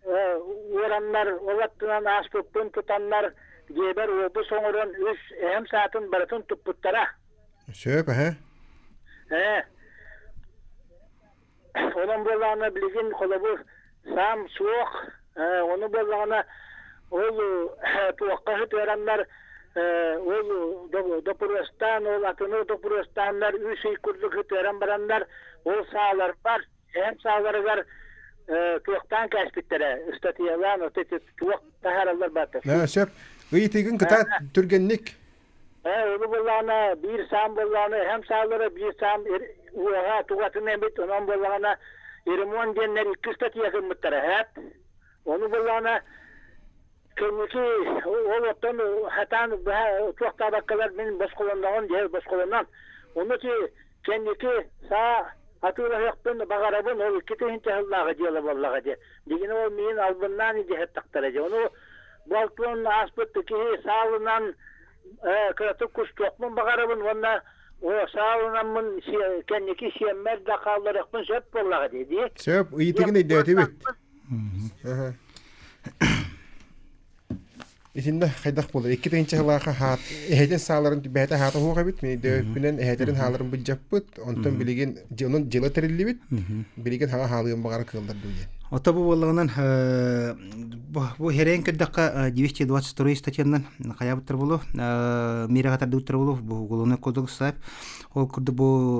уораннар ол аттынан ааспыппын тутаннар дьиэбэр уобус оҥорон үс эһэм саатын барытын туппуттара. Сөп, эһэ. Ээ. Онон буоллаҕына билигин холобур саам суох, ону буоллаҕына ол туохха сытыараннар ол доппуруостаан ол атыны доппуруостааннар үс ый курдук сытыаран бараннар ол сааларбар эһэм сааларыгар туохтаан кээспиттэрэ ыстатыйалаан вот эти туох таһаараллар баата. Сөп. Ыйытыыгын кытаат түргэнник. Ээ, ону буоллаҕына биир саам буоллаҕына эһэм саалара биир саам уоһа тугатын эбит, онон буоллаҕына ремонт диэннэр икки статья гыммыттара эһээт. Ону буоллаҕына кэнники ол оттон хатаан быһа туохтаабаккалар мин босхолонноҕум дьэ босхолонон. Ону ти кэнники саа атыылаһыахпын баҕарабын ол 2000 сыллааҕы дьыала буоллаҕа дии. Дигини ол миин албыннаан идиһэттахтара дии. Ону балтыан ааспыт киһи саалынан кыратык кустуохпун баҕарабын уонна саалынаммын кэнники сиэммэр да хаалларыахпын сөп буоллаҕа дии дии. Сөп, ыйытыгын өйдөөтүбүт. Итиннэ хайдах буолар? 2000 сылааха хаат эһэтин сааларын бэйэтэ хаата суох эбит. Мин өйдөөбүппүнэн эһэтэрин хааларын былдьаппыт. Онтон билигин онон дьыла тэриллибит. Билигин хаҥа хаалыан баҕара кыаллар дуу диэн. Ото бу буоллаҕынан бу херээн көрдөххө 222 статьянан хайаабыттар болу миэрэҕэ тардыбыттар болу бу уголовный кодекс сайп ол курдук бу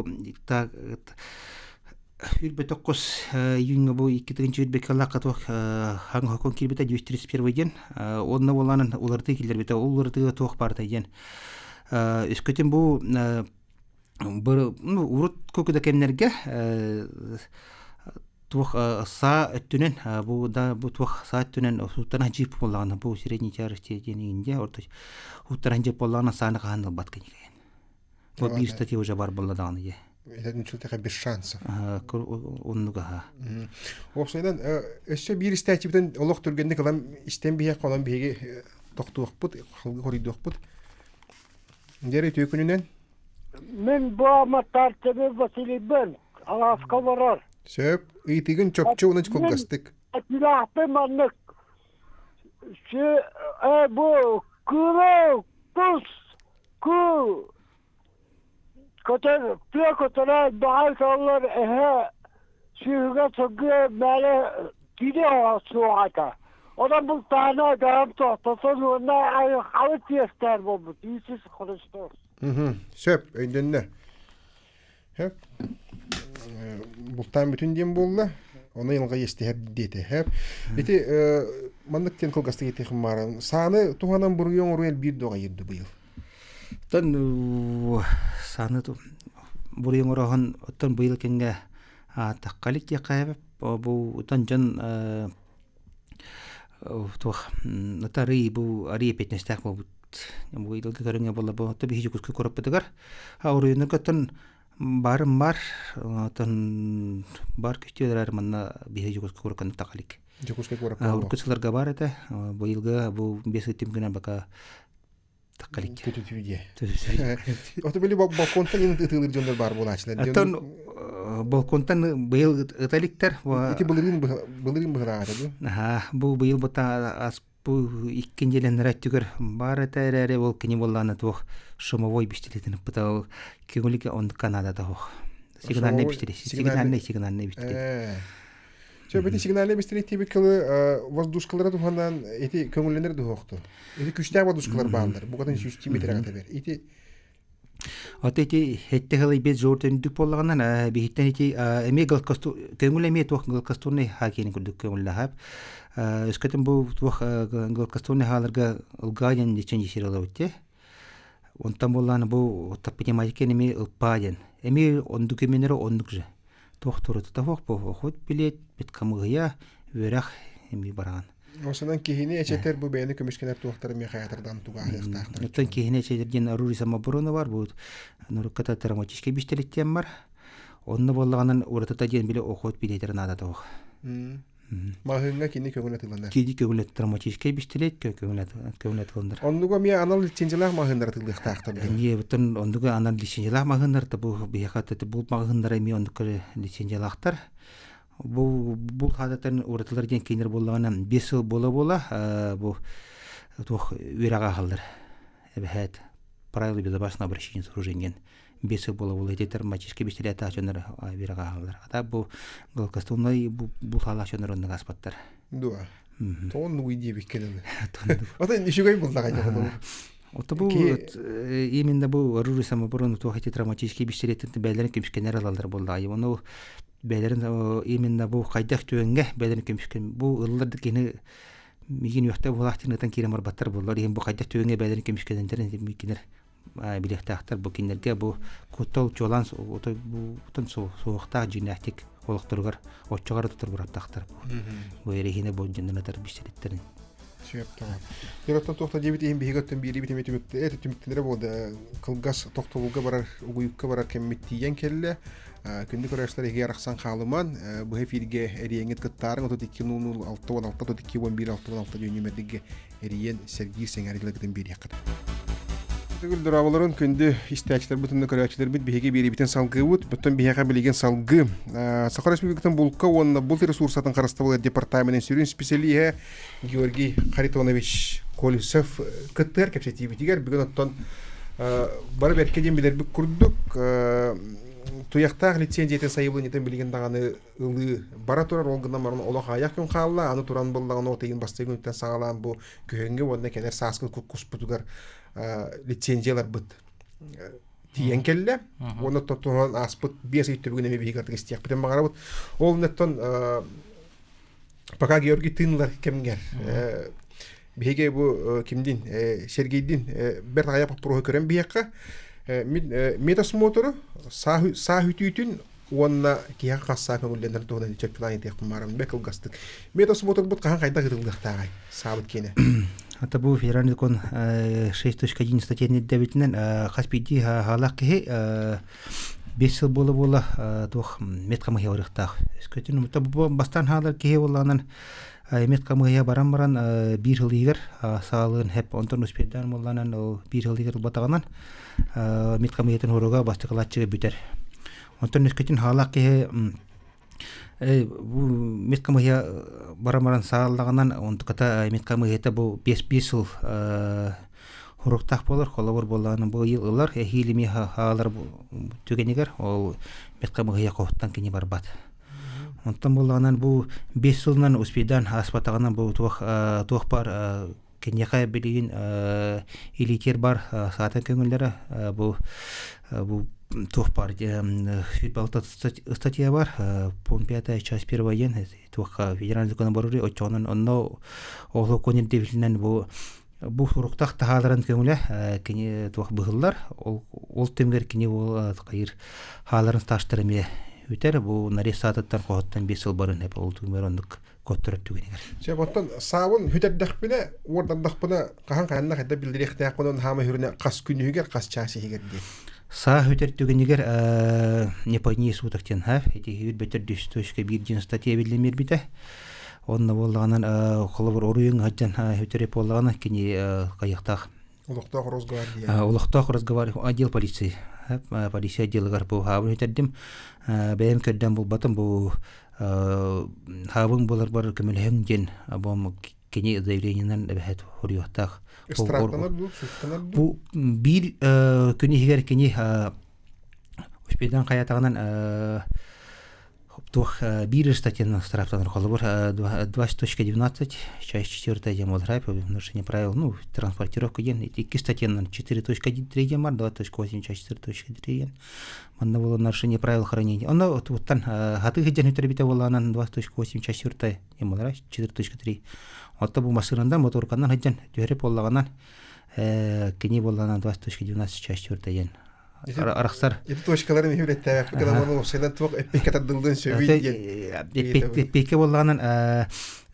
Үрбөтөххус июньҥа бу 2021 лаахха туох хаҥ хокон киирбитэ 231 диэн онно буолаанан уларытыы киллэрбитэ ол уларытыыга туох баарытай диэн өскөтүн бу урут кокуда кэмнэргэ туох саа өттүнэн бу да бу туох саа өттүнэн сууттан жип буоллаҕына бу средний тяжести диэн иҥинде орто сууттан жип буоллаҕына сааны хаһан ылбат кинигэйин Бу биир статья уже бар буолла даҕаны дии. Это ничего без шансов. Оннук аха. Уопсайынан өссө биир истээччибитин олох түргэнник ылан истэн биһиэх онон биһиги тохтуохпут, халгы хоруйдуохпут. Дьэ үтүө күнүнэн. Мин бу Аматтаартыбы Василийбын Алааска олорор. Сөп, ыйытыгын чопчу уонна кылгастык. Атилаахпын маннык бу кыылы кус Кыл көтөр тыа көтөрө баҕай саллар эһэ сүүһүгэ сылгы мээлэ киирэ суох этэ. Онон бултаана дьарам тохтотон уонна айылҕалы тиэстээр буолбут Иисус Христос. Сөп, өйдөннө. Хөп. Бултаан бүтүн диэн буолла. Ону йылга естиһэр диэтэ. Хөп. Ити маннык диэн кылгастык этиэхим бааран. Сааны туһанан буруйу оҥоруу элбиир дуоҕа ирди быйыл. Оттон сааны буруйу оҥороһун оттон быйыл кэнгэ таххалик диэххэ бу утан дьон туох арый бу арый эппиэтинэстээх буолбут бу ыйдылга көрүҥэ буолла бу отто биһи Дьокуускай куораппытыгар оройуоннарга оттон барым бар оттон бар көстүөлэр манна биһи Дьокуускай куоракка тахалик Дьокуускай куоракка урукку сылларга бар этэ быйылгы бу бес ый түмүгүнэн пока Таххалик. Түтүтүдьэ. Ото били балконтан ин ытыылыр дьоннор баар буолааччылар. Оттон балконтан быйыл ыта иликтэр. Ити былырыын былырыын быһылаата дуу? Аха, бу быйыл бута ас бу иккин дьиэлэннэр өттүгэр баар этэ эрээри ол кини буоллаана туох шумовой бистилетин ыппыта ол кигулике он Канада тоһох. Сигнальный бистили. Сигнальный сигнальный бистили. Чэ, бити сигнальный бистили тиби кылы воздушкалара туһанан ити көҥүллэнэр дуһуохту. Ити күстээх воздушкалар бааллар. Букатын сүүстүү метрэ бер. Ити Ото ити хетте хылый бет зор төндүк боллаганан биһиттен ити эмиэ галкасту көҥүл эмиэ туох галкастурный хакени курдук көҥүллэһап. Өскөтүн бу туох галкастурный хааларга ылгаа диэн дичен жисир ылабыт те. Онтон буоллаана бу пневматика эмиэ ылпаа диэн. Эмиэ оннук именере оннук же. Туох турута туох бу охот билет бит камыгыйа үөрэх эми бараан. Осынан киһини эчэтэр бу бэйэни көмүскэнэр туохтары миэхэ аятардан тугааһыахтаахтар. Оттон киһини эчэтэр диэн оружие самообороны бар бу нурукката травматический бистэлиттиэн бар. Онно буоллаҕынан уратыта диэн били охот билетер наада тоох. Маҕаһыыҥҥа кини көҥүл атыыланар. Кини көҥүл травматическай бистилет көҥүл атыыланар. Оннуга эмиэ анал лицензиялаах маҕаһыыннар атыылыахтаахтар дуо? Эмиэ оттон оннуга анал лицензиялаах маҕаһыыннар бу биһиэхэ бу маҕаһыыннара эмиэ оннук лицензиялаахтар. Бу бу хаататтан уратылар диэн кинилэр буоллаҕына 5 сыл буола-буола бу туох үөрэҕэ аһаллар. Эбэһээт правила безопасного обращения с оружием диэн 5 сыл буола-буола ити травматическай бистилээттээх дьоннор үөрэҕэ аһаллар. А бу гладкоствольнай бу хаалаах дьоннор оннук ааспаттар. Дуо? Тоҕо оннугуй диэбиккэ дылы. Ото үчүгэй буллаҕа дьоҕолору. Ото бу именно бу оружие самообороны туох эти травматические бистилеттин бээлэрин көмүскэнэр алаллар буоллаҕа. Ону бээлэрин именно бу хайдах түгэҥҥэ бээлэрин көмүскэн бу ыллар да кини мигин үөхтэ буолаах тыынытан киирэн барбаттар буоллар иһин бу хайдах түгэҥҥэ бээлэрин көмүскэнэллэрин кинилэр билиэхтээхтэр бу кинилэргэ бу куттал чуолаан бу суохтаах дьиҥнээхтик олохторугар оччоҕо эрэ тутар быраптаахтар бу эрэһиинэ бу дьоннор атар бисэлиттэрин Сөп тоҕо. Дьоноттон туохта диэбит иһин биһиги оттон биири битими түмүктэ түмүктэнэрэ буолда. Кылгас тохтобулга барар, угуйукка барар кэммит тиийэн кэллэ. Күндү көрөөччүлэр эһиги арахсан хаалыман, быһа эфиргэ эриэҥҥит кыттаарыҥ 32 00 66 32 11 66 диэн нүмердигэ эрийэн сэргиир сэҥээрилэргитин биэриэххит. Төгүл дорооболорун күндү истээччилэрбит уонна көрөөччүлэрбит биһиги биэриибитин салгыыбыт. Оттон биһиэхэ билигин салгыы Саха Республикатын булка уонна булт ресурсатын харыстабыла департаменын сүрүн специалиһэ Георгий Харитонович Колесов кыттыар кэпсэтиибитигэр бүгүн оттон бары бэркэ диэн билэрбит курдук туйахтаах лицензиятын сайабылыанньатын билигин даҕаны ылыы бара турар ол гынан баран олох аҕыйах күн хаалла аны туран буллаҕына от ыйын бастакы күнүттэн саҕалаан бу күһүҥҥү уонна кэлэр сааскы куспутугар лицензияларбыт тиийэн кэллэ уонна туһунан ааспыт 5 ый түбүгүн эмиэ биһиги артык истиэхпитин баҕарабыт ол оннуттан пока Георгий тыынылар кэмҥэр биһиги бу кимдин Сергейдин бэрт аҕыйах боппуруоһу көрөн биһиэххэ мин медосмотру саа үтүүтүн уонна киһиэхэ хас саа көҥүллэнэр туһунан чопчулаан этиэхпин баарым бэ кылгастык. Медосмотрбут хаһан хайдах ытыллыахтааҕай саабыт киэнэ? Это бу федеральный закон 6.1 статьяны ирдэбитинэн хас биирдии хаалаах киһи 5 сыл буола-буола туох медхамыһыйа барыахтаах. Өскөтүн бастаан хаалар киһи буоллаҕынан медхамыһыйа баран баран биир сыл иһигэр саалыын хэп онтон успейдаан буоллаҕынан ол биир сыл иһигэр ылбатаҕынан медхамыһыйатын хоруга бастакылааччыга бүтэр. Онтон өскөтүн хаалаах киһи бу медкомиссия баран баран сааллаҕынан онтуката медкомиссията бу 5-5 сыл хуруктаах буолар холобур буоллаҕына бу ыйыл ылар эһиил эмиэ хаалар түгэнигэр ол медкомиссия хоһуттан кини барбат онтон буоллаҕынан бу 5 сылынан успейдаан ааспатаҕына бу туох туох баар киниэхэ билигин илиитигэр бар саатан көҥүллэрэ бу бу туох баар 106 статья бар пункт пятая часть первая диэн туохха федеральный закон барыри оччоҕунан онно ол сокуон ирдэбилинэн бу бу суруктах таһааларын көҥүлэ кини туох быһыллар ол ол түмүгэр кини ол хайыр хааларын стажтара эмиэ бүтэр бу нарез саатыттан хоһуттан 5 сыл барын ол түмүгэр оннук котторор түгэнигэр. Сөп, оттон саабын хүтэрдэхпинэ, уордардахпына хаһан ханна хайда биллэриэхтээхпин он хаама хүрүнэ хас күн иһигэр, хас чаас иһигэр диэн. Саа хүтэр түгэнигэр не по суток диэн ха ити үрбэтэр точка биир диэн статья биллэн биэрбитэ. Онно буоллаҕынан холобур оруйун сылдьан хүтэрэ буоллаҕына кини хайыахтаах Олохтоох Росгвардия. Олохтоох Росгвардия отдел полиции. Полиция отделыгар бу хаабын хүтэрдим. Бэйэм көрдөөн булбатым бу хаабыҥ буоларбар көмөлөһүҥ диэн бу кини заявлениенан эбэһэт хоруйуохтаах. Ыстырааптанар дуу, суттанар дуу? Бу биир күн иһигэр кини успейдан хайатаҕынан туох биир статьянан ыстырааптанар холобур 20.12 часть 4 диэн буолар нарушение правил ну транспортировка диэн икки статьянан 4.3 диэн бар 2.8 часть 4.3 диэн Манна буолан нарушение правил хранения. Онно туттан хаты сылдьан үтэрбитэ буолаанан 2.8 часть 4 эмалара 4.3. Отто бу массыынандан моторканан сылдьан түһэрip буоллаҕынан кини буоллаҕынан 2.12 часть 4 диэн арахсар. Ити точкаларын иһи үлэттээбэппит гынан уонна уопсайынан туох эппиэккэ тардыллыан сөбүй диэн. Эппиэккэ буоллаҕынан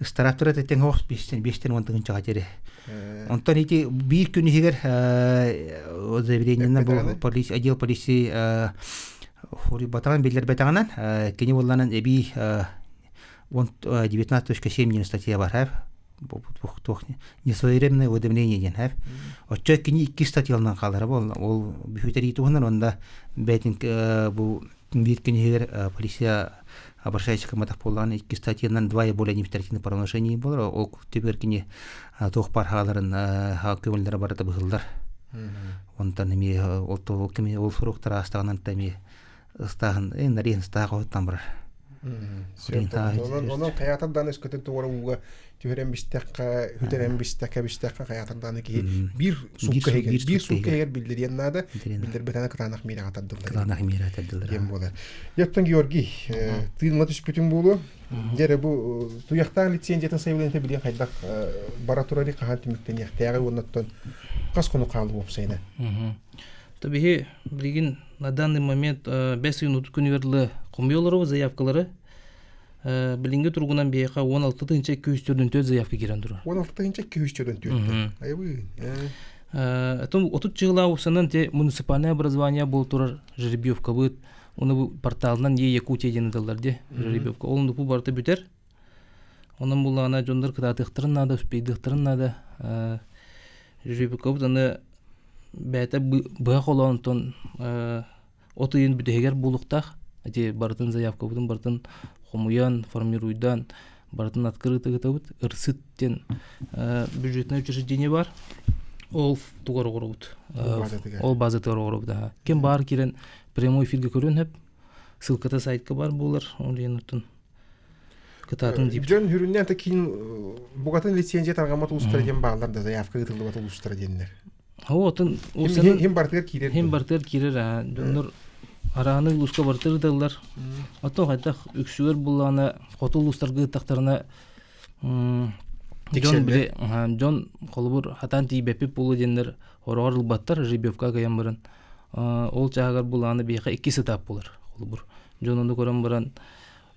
ыстараптара тэттэн хоос биэстэн биэстэн уон тыһыынчаҕа диэри. Онтон ити биир күн иһигэр заявлениенан бу полиция отдел полиции хоруйбатаҕын биллэрбэтэҕинэн кини буолланан эбии 19.7 диэн статья бар туох несвоевременное уведомление диэн хэп. Оччо кини икки статьялынан хаалара буолла. Ол бүһүтэрии туһунан онда бэйтин бу биир күнүһүгэр полиция обращайся кыматах буоллаҕына икки статьянан два и более административных правонарушений буолар. Ол түбүгэр кини туох баар хааларын көҥүллэрэ барыта быһыллар. Онтон эмиэ ол ол кими ол суруктар аастаҕынан эмиэ ыстааһын нарийн ыстаах оһуттан барар. Онон хайаатар дааны өскөтүн туора ууга түһэрэн бистэххэ, хүтэрэн бистэххэ, бистэххэ хайаатар дааны киһи биир суукка иһигэр, биир суукка иһигэр биллэриэн наада, биллэрбэтэнэ кытаанах миэрэҕэ тардыллар. Кытаанах миэрэҕэ тардыллар. Диэн буолар. Дьэттэн Георгий, тыынла түспүтүҥ буолуо. Дьэ бу туйахтаах лицензиятын сайылыыта билигин хайдах бара турары хаһан түмүктэниэхтээҕи уоннаттан хас хонук хаалыы уопсайынан. То биһи билигин на данный момент бэс ыйын отут күнүгэр дылы хомуйа заявкалары. Билиҥҥи туругунан биһиэхэ 16 244 заявка киирэн турар. 16 244. Айбы. Отон отут чыгылаа упсанан те муниципальное образование буол турар жеребьевкабыт. Оны бу порталынан Е Якутия диэн ыталлар де жеребьевка. Ол бу барыта бүтэр. Онон буллаҕына дьоннор кытаатыахтарын наада, успейдыахтарын наада. Жеребьевкабыт аны бэйэтэ быһа холоонтон от ыйын бүтэһигэр буолуохтаах. Ити барытын заявкабытын барытын хомуйан, формируйдаан барытын открыто ыытабыт. Ырсыт диэн бюджетное учреждение бар. Ол тугар оҕоробут. Ол базатыгар оҕоробут. Ким баар киирэн прямой эфиргэ көрүөн сөп. Ссылката сайтка бар буолар. Ол диэн оттон кытаатын диибит. Дьон хүрүннээн та киин бугатын лицензия тарҕаммат улуустара диэн бааллар да заявка ыытыллыбат улуустара диэннэр. Отын Хим бартыгар киирэр. Хим бартыгар киирэр аа. Дьоннор арааны улууска бартыр ыталлар. Оттон хайдах үксүгэр буллаҕына хоту улуустарга ыттахтарына дьон били дьон холобур хатаан тиийбэппит буолуо диэннэр хороҕор ылбаттар Жеребьевка кыйан баран ол чааһыгар булааны биһиэхэ иккис этап буолар холобур дьон ону көрөн баран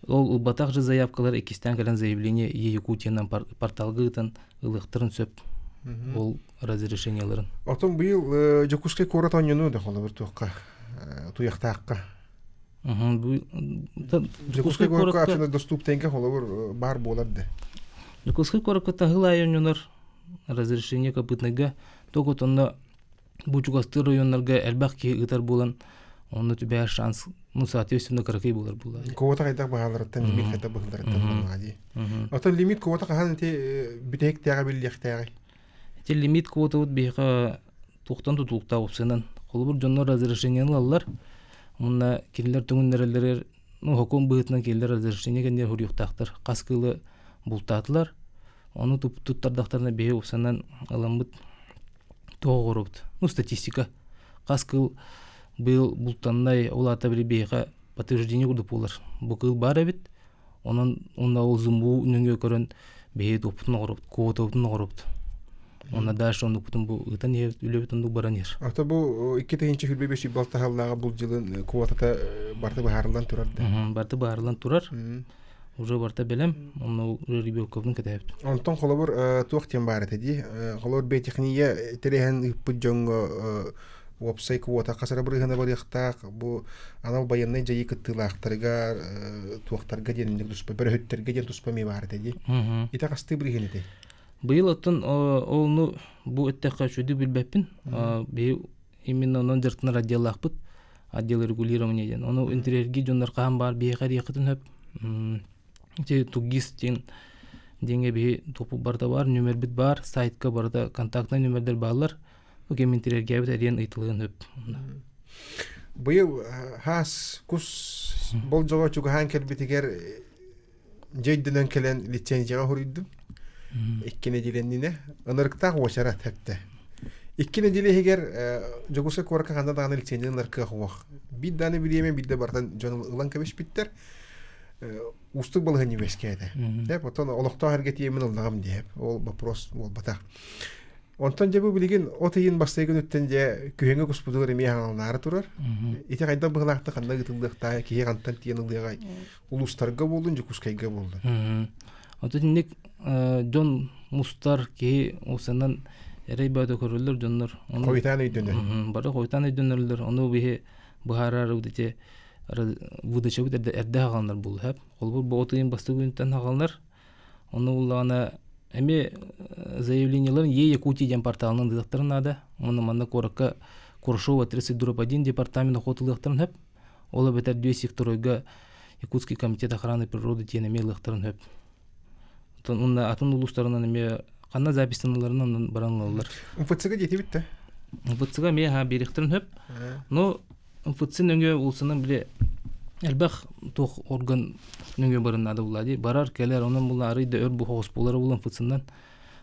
ол ылбатах же заявкалар иккистээн кэлэн заявление Е Якутиянан порталга ыытан ылыахтарын сөп ол разрешенияларын. Отон быйыл Дьокуускай куорат оонньонуу да холобур туохха туйахтаахха. Дьокуускай куоракка доступтенька холобур баар буолар да. Дьокуускай куоракка таһыл аайы оонньонор разрешение копытныйга только онно бу чугастыыр районнарга элбэх киһи ыытар буолан онно түбэһэр шанс ну соответственно кыракый буолар буолла. Квота хайдах баһаларыттан лимит хайдах быһыларыттан буоллаҕа дии. Оттон лимит квота хаһан ити бүтэһиктээҕи биллиэхтээҕий? Ити лимит квотабыт биһиэхэ туохтан тутулуктаах опциянан. Холобур дьоннор разрешениены ылаллар. Уонна кинилэр төҥүннэрэллэригэр ну сокуон быһыытынан кинилэр разрешение кэннигэр суруйуохтаахтар. Хас кыылы бултаатылар. Ону туттардахтарына биһи опциянан ыламмыт туох оҥоробут? Ну, статистика. Хас кыл быйыл бултаннай, ол аата били биһиэхэ подтверждение курдук буолар. Бу кыыл баар эбит. Онон уонна ол зумбу нөҥүө көрөн биһи туохпутун оҥоробут, квотабытын оҥоробут. Уонна дальше оннукпутун бу ыытан иһэбит, үлэбит оннук баран иһэр. Ата бу 2 сүүс балтаһаллааҕы бул дьылын квотата барыта быһаарыллан турар да? Барыта быһаарыллан турар. Уже барыта бэлэм, онно жеребьевкабытын кэтэһэбит. Онтон холобур туох диэн баар этэ дии? Холобур биотехния тэрээһин ыыппыт дьоҥҥо уопсай квота хас эрэ бырыһыана барыахтаах, бу анал байыаннай дьайыы кыттыылаахтарыгар туохтарга диэн инник туспа, бөрөһүттэргэ диэн туспа эмиэ баар этэ дии. Ити хастыы бырыһыан этэй? Быйыл оттон олну бу эттэххэ үчүгэй билбэппин. Биһи именно онон дьарыктанар отделлаахпыт. Отдел регулирования диэн. Ону интэриэһиргии дьоннор хаһан баар биһиэхэ эриэххитин сөп. Ити тугис диэн диэҥҥэ биһи туппут барыта баар, нүмербит баар, сайтка барыта контактнай нүмердэр бааллар. Бу кэм интэриэһиргээбит эриэн ыйытылыан сөп. Быйыл хаас кус болдьоҕо чугаһаан кэлбитигэр дьэ өйдөнөн кэлэн лицензияҕа суруйдум. Икки нэдиэлэннинэ ынырыктаах уочарат эптэ. Икки нэдиэлэ иһигэр Дьокуускай куоракка ханна даҕаны лицензияны ылар кыах суох. Биир даҕаны бириэмэ биирдэ барытын дьон ылан кэбиспиттэр. Уустук балаһыанньа үөскээтэ. Деп, оттон олохтоох эргэ тиийэммин ыллаҕым диэп. Ол вопрос буолбатах. Онтон дьэ бу билигин от ыйын бастакы күнүттэн дьэ күһүҥҥү куспутугар эмиэ хаҥаланаары турар. Ити хайдах быһылаахтык ханна ыытыллыахтаах киһи хантан тиийэн ылыаҕай? Улуустарга буоллун, Дьокуускайга буоллун. Отут инник дьон мустар киһи усанан эрэй бөтө көрөллөр дьоннор. Хойутаан өйдөнөр. Бары хойутаан өйдөнөрлөр. Ону биһи быһаарар ити. Выдачабыт эрдэ эрдэ хаҕаланар буолла. Холобур, бу от ыйын бастакы күнүттэн хаҕаланар. Онно буллаҕына эмиэ заявлениеларын Е Якутия диэн порталынан ыытыахтарын наада. Уонна манна куоракка Курашова 32 департамент охота ылыахтарын сөп. Ол эбэтэр 202-га Якутский комитет охраны природы диэн эмиэ ылыахтарын сөп. Оттон уонна атын улуустарынан эмиэ ханна записьтаналларынан баран ылаллар. МФЦ-га диэтибит да? МФЦ-га эмиэ ха биэриэхтэрин сөп. Но МФЦ нөҥүө улсанан били элбэх туох орган нөҥүө барын наада булла дии. Барар, кэлэр, онон була арый да өр бу хоҕус буолара булан МФЦ-нан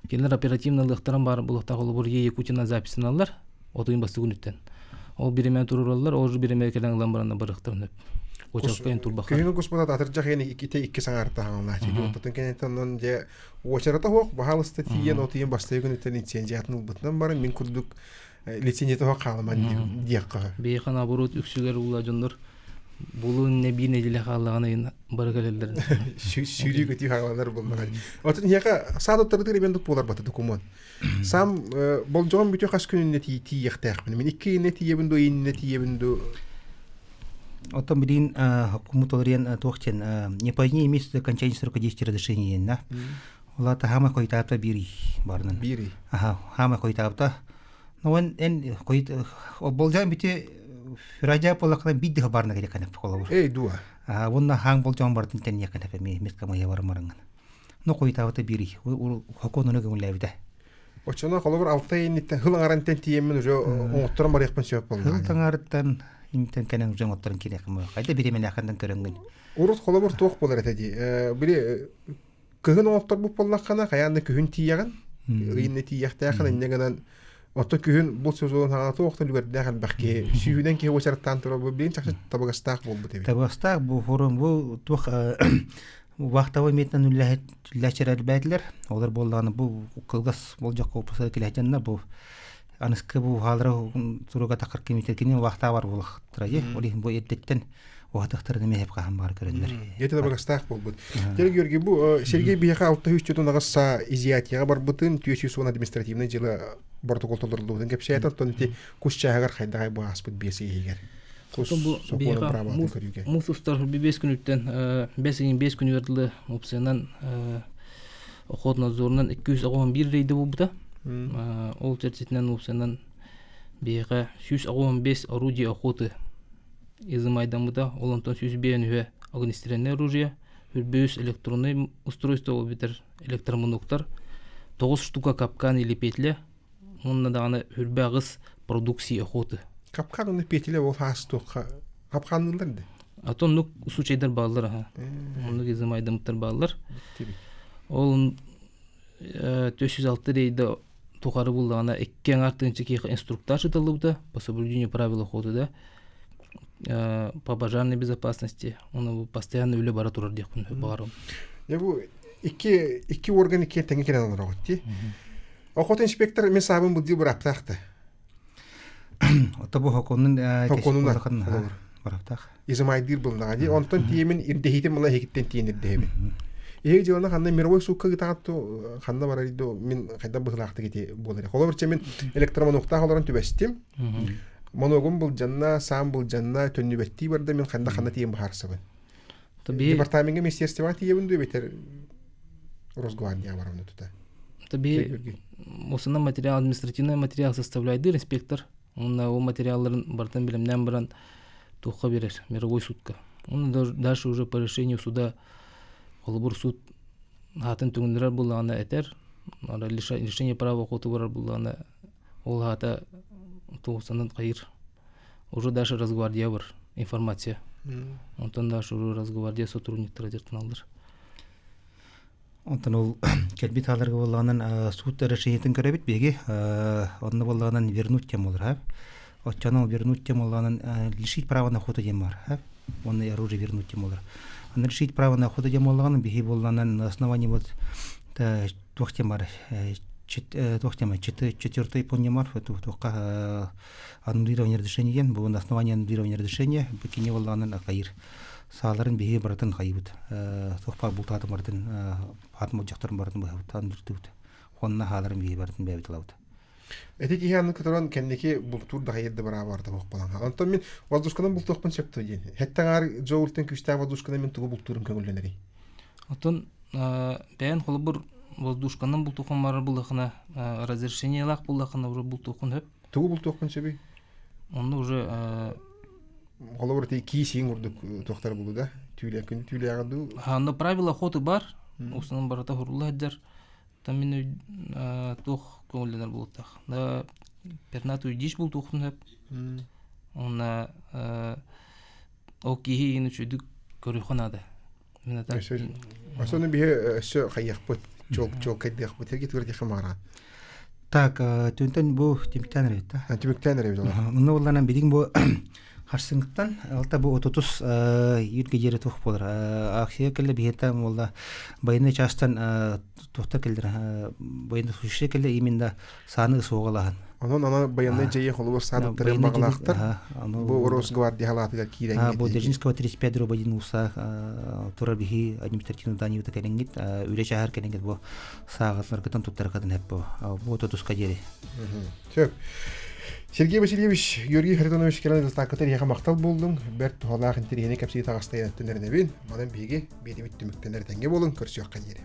кинилэр оперативно ылыахтарын баар булуохтаах холобур Е Якутина записьтаналлар отуйун бастыгын үттэн. Ол биримэ турураллар, ол же биримэ кэлэн ылан баранна барыахтарын сөп. Очалкайын турбаха. Күһүҥҥү куспутат атырдьах иэн икките икки саҥартаһаҥнаачы. Онтон кэнниттэн онон дьэ уочарата суох баһаалыста тиийэн отуйун бастайы күнүттэн лицензиятын ылбытынан баран мин курдук лицензията суох хаалыман диэххэ. Биһиэхэ наоборот үксүгэр ула дьоннор булуун не биир нэдиэлэ хааллаҕына ыйын бары кэлэллэр. Сүүрүү көтүү хааланар буллаҕа. Отон иһиэхэ саа туттарытыгар эмиэ буолар бата документ. Сам болдьоҕум бүтүө хас күнүнэ тиийиэхтээхпин. Мин икки иннэ тиийэбин ду иннэ тиийэбин ду. Оттон билигин хоккумут олоруйан туох диэн не позднее месяца окончания срока действия разрешения диэн Ола хаама хойутаабыта биир ый барынан. Биир ый. Аха, хаама хойутаабыта. Ну он эн хойут болдьоон бити Фирадя полакана бидди барна керек канап холобур. Эй дуа. А уонна хаан болдьоон бардын тэнниэ канап эми миска мая бармарыңын. Ну хойутаабыта биир ый. Хокон ону көҥүллээбитэ. Оччоно холобур алта инниттэн хыл аҥарантан тиийэммин уже оҥотторон барыахпын сөп буолла. Хыл таҥарыттан интен кэнэн уже оҥотторон кириэххин хайда бириэмэлээххинтэн көрөҥҥүн. Урут холобур туох буолар этэ дии. Били кыһын оҥотторбут буоллаххына хайаан да күһүн тиийэҕин ыйынна тиийиэхтээххин инньэ гынан отто күһүн бу сезон хаҥа туох да үлүгэрдээх элбэх киһи сүүһүнэн киһи уочараттаан турар бу билигин чахчы табыгастаах буолбут эбит табыгастаах бу форум бу туох вахтовой методынан үллээччилэр элбээтилэр олор буоллаҕына бу кылгас болдьоххо опусара килэһдьанна бу аныскы бу хаалара суруга тахар кимитер кини вахтаабар буолахтара ол иһин бу эрдэттэн уһатыахтарын эмиэ хаһан баар көрөннөр. Дьэ табыгастаах буолбут. Дьэ Георгий бу Сергей биһиэхэ 600 аҕыс саа изъятиеҕа барбытын 410 административнай дьыала протокол толоруллубутун кэпсээтэ оттон ити кус чааһыгар хайдаҕай бу ааспыт биэс иһигэр кус сокуонун праватын көрүүгэ. Муус устар бэс күнүттэн бэс ыйын бэс күнүгэр дылы опциянан охотнадзорунан 291 рейдэ буолбута. Ол чэрчитинэн опциянан биһиэхэ 185 орудие охоты изымайдаммыта, ол онтон 105 үһэ огнестрельное оружие, үрбүүс электроннай устройство ол битэр электромонуктар, тоҕус штука капкан или петля, уонна даҕаны үрбэ аҕыс продукции охоты. Капкан уонна петля ол хаас туохха капканныыллар да? А то оннук случайдар бааллар аха. Оннук изымайдамыттар бааллар. Ол 406 рейда тухары буллаҕына икки аҥаар тыһыынча киһиэхэ инструктаж ыытыллыбыта по соблюдению правил охоты да по пожарной безопасности ону постоянно үлэ бара турар диэхпин баҕарабын. Дьэ бу икки икки орган икки тэҥҥэ кэлэн олороҕут дии. Охота инспектор мен саабын былдьыы бырааптаах да. Ото бу хоконун Хоконунан бырааптаах. Изымайдыыр булнаҕа дии. Онтон тиийэмин ирдэһиитин мала иһигиттэн тиийэн ирдэһэбин. Иһиг дьылана ханна мировой суукка гытаҕат ту ханна барар ду мин хайдах быһылаахтык ити буолар. Холобур мин электромонуктаах олорон түбэстим. Моногум былдьанна, саам былдьанна, төннүбэттии барда мин ханна ханна тиийэн быһаарсабын. Департаментга министерствоҕа тиийэбин дуу эбэтэр Росгвардия барабын тута. Таби основной материал административный материал составляет инспектор. Уонна ол материалларын барытын билимнээн баран туохха биэрэр мировой судка. Уонна дальше уже по решению суда холобур суд аатын түҥүннэрэр буоллаҕына этэр, лишение права охоты барар буоллаҕына ол аата туохсанан хайыр. Уже дальше Росгвардия бар информация. Онтон дальше уже Росгвардия сотрудниктара дьарыктаналлар. Онтон ол кэлбит хааларга буоллаҕынан суут решениетин көрөбүт биһиги. Онно буоллаҕынан вернуть тем буолар. Оччону вернуть тем буоллаҕынан лишить права на охоту диэн бар. Уонна оружие вернуть тем буолар. Аны лишить права на охоту диэн буоллаҕынан биһи буоллаҕынан на основании вот туох тем бар туох тема четвертый пункт бар туохха аннулирование разрешения диэн бу на основании аннулирования разрешения бу кини буоллаҕынан акайыр Сааларын биһиги барытын хайыбыт. Туох баар бултаатын барытын, аат модьахтарын барытын быһабыт, андыртыбыт. Онно хааларын биһиги барытын бэйэбит ылабыт. Эти киһи аны кытаран кэнники бултуур да хайыр да быраабар да буолан. Онтон мин воздушканан бултуохпун сөп дуо диэн. Хэттэн Джоултан күүстээх воздушканан мин тугу бултуурум көҥүллэнэрий? Оттон бэйэн холобур воздушканан бултуохун барар буллахына разрешениелаах буллахына уже бултуохун хөп. Тугу бултуохпун сөбүй? Онно уже Холобур ти киисиин курдук туохтар булу да? Түүлэ күн түүлээҕэ дуу? Онно правила охоты бар. Усунан барыта хурулла сылдьар. Там мин туох көҥүллэнэр буолуохтаах. Да пернатую дичь бултуохпун сөп. Уонна ол киһи иин үчүгдүк көрүөххэ наада. Мин ата Осону биһи өссө хайыахпыт, чуолкайдыахпыт, эрги түгэр маара. Так, түнтэн бу түмүктээн эрэбит да. Түмүктээн эрэбит ол. Онно булланан билигин бу харсыҥыттан алта бу отутус ииргэ диэри туох буолар. Акция кэллэ биһиэтэ буолла военный частан туохтар кэллэр военный служащий кэллэ именно сааны суоҕалаһан. Онон ана байыаннай дьайыы холобур саадыттарын баҕалаахтар. Бу Росгвардия халаатыгар киирэн Бу Дзержинского 35 дробь 1 уулусса турар биһи административный зданиебыта кэлиҥҥит үлэ чааһар кэлиҥҥит бу сааҕытынаргытын туттаргытын эп бу бу тутуска диэри. Сөп. Сергей Васильевич, Георгий Харитонович кэлэн ыстааккытын эһиэхэ махтал буоллуҥ. Бэрт туһалаах интэриэһинэй кэпсии таҕыстайан өттүнэринэбин. Манан биһиги биэдибит түмүктэнэр тэҥҥэ буолуҥ, көрсүөххэ диэри.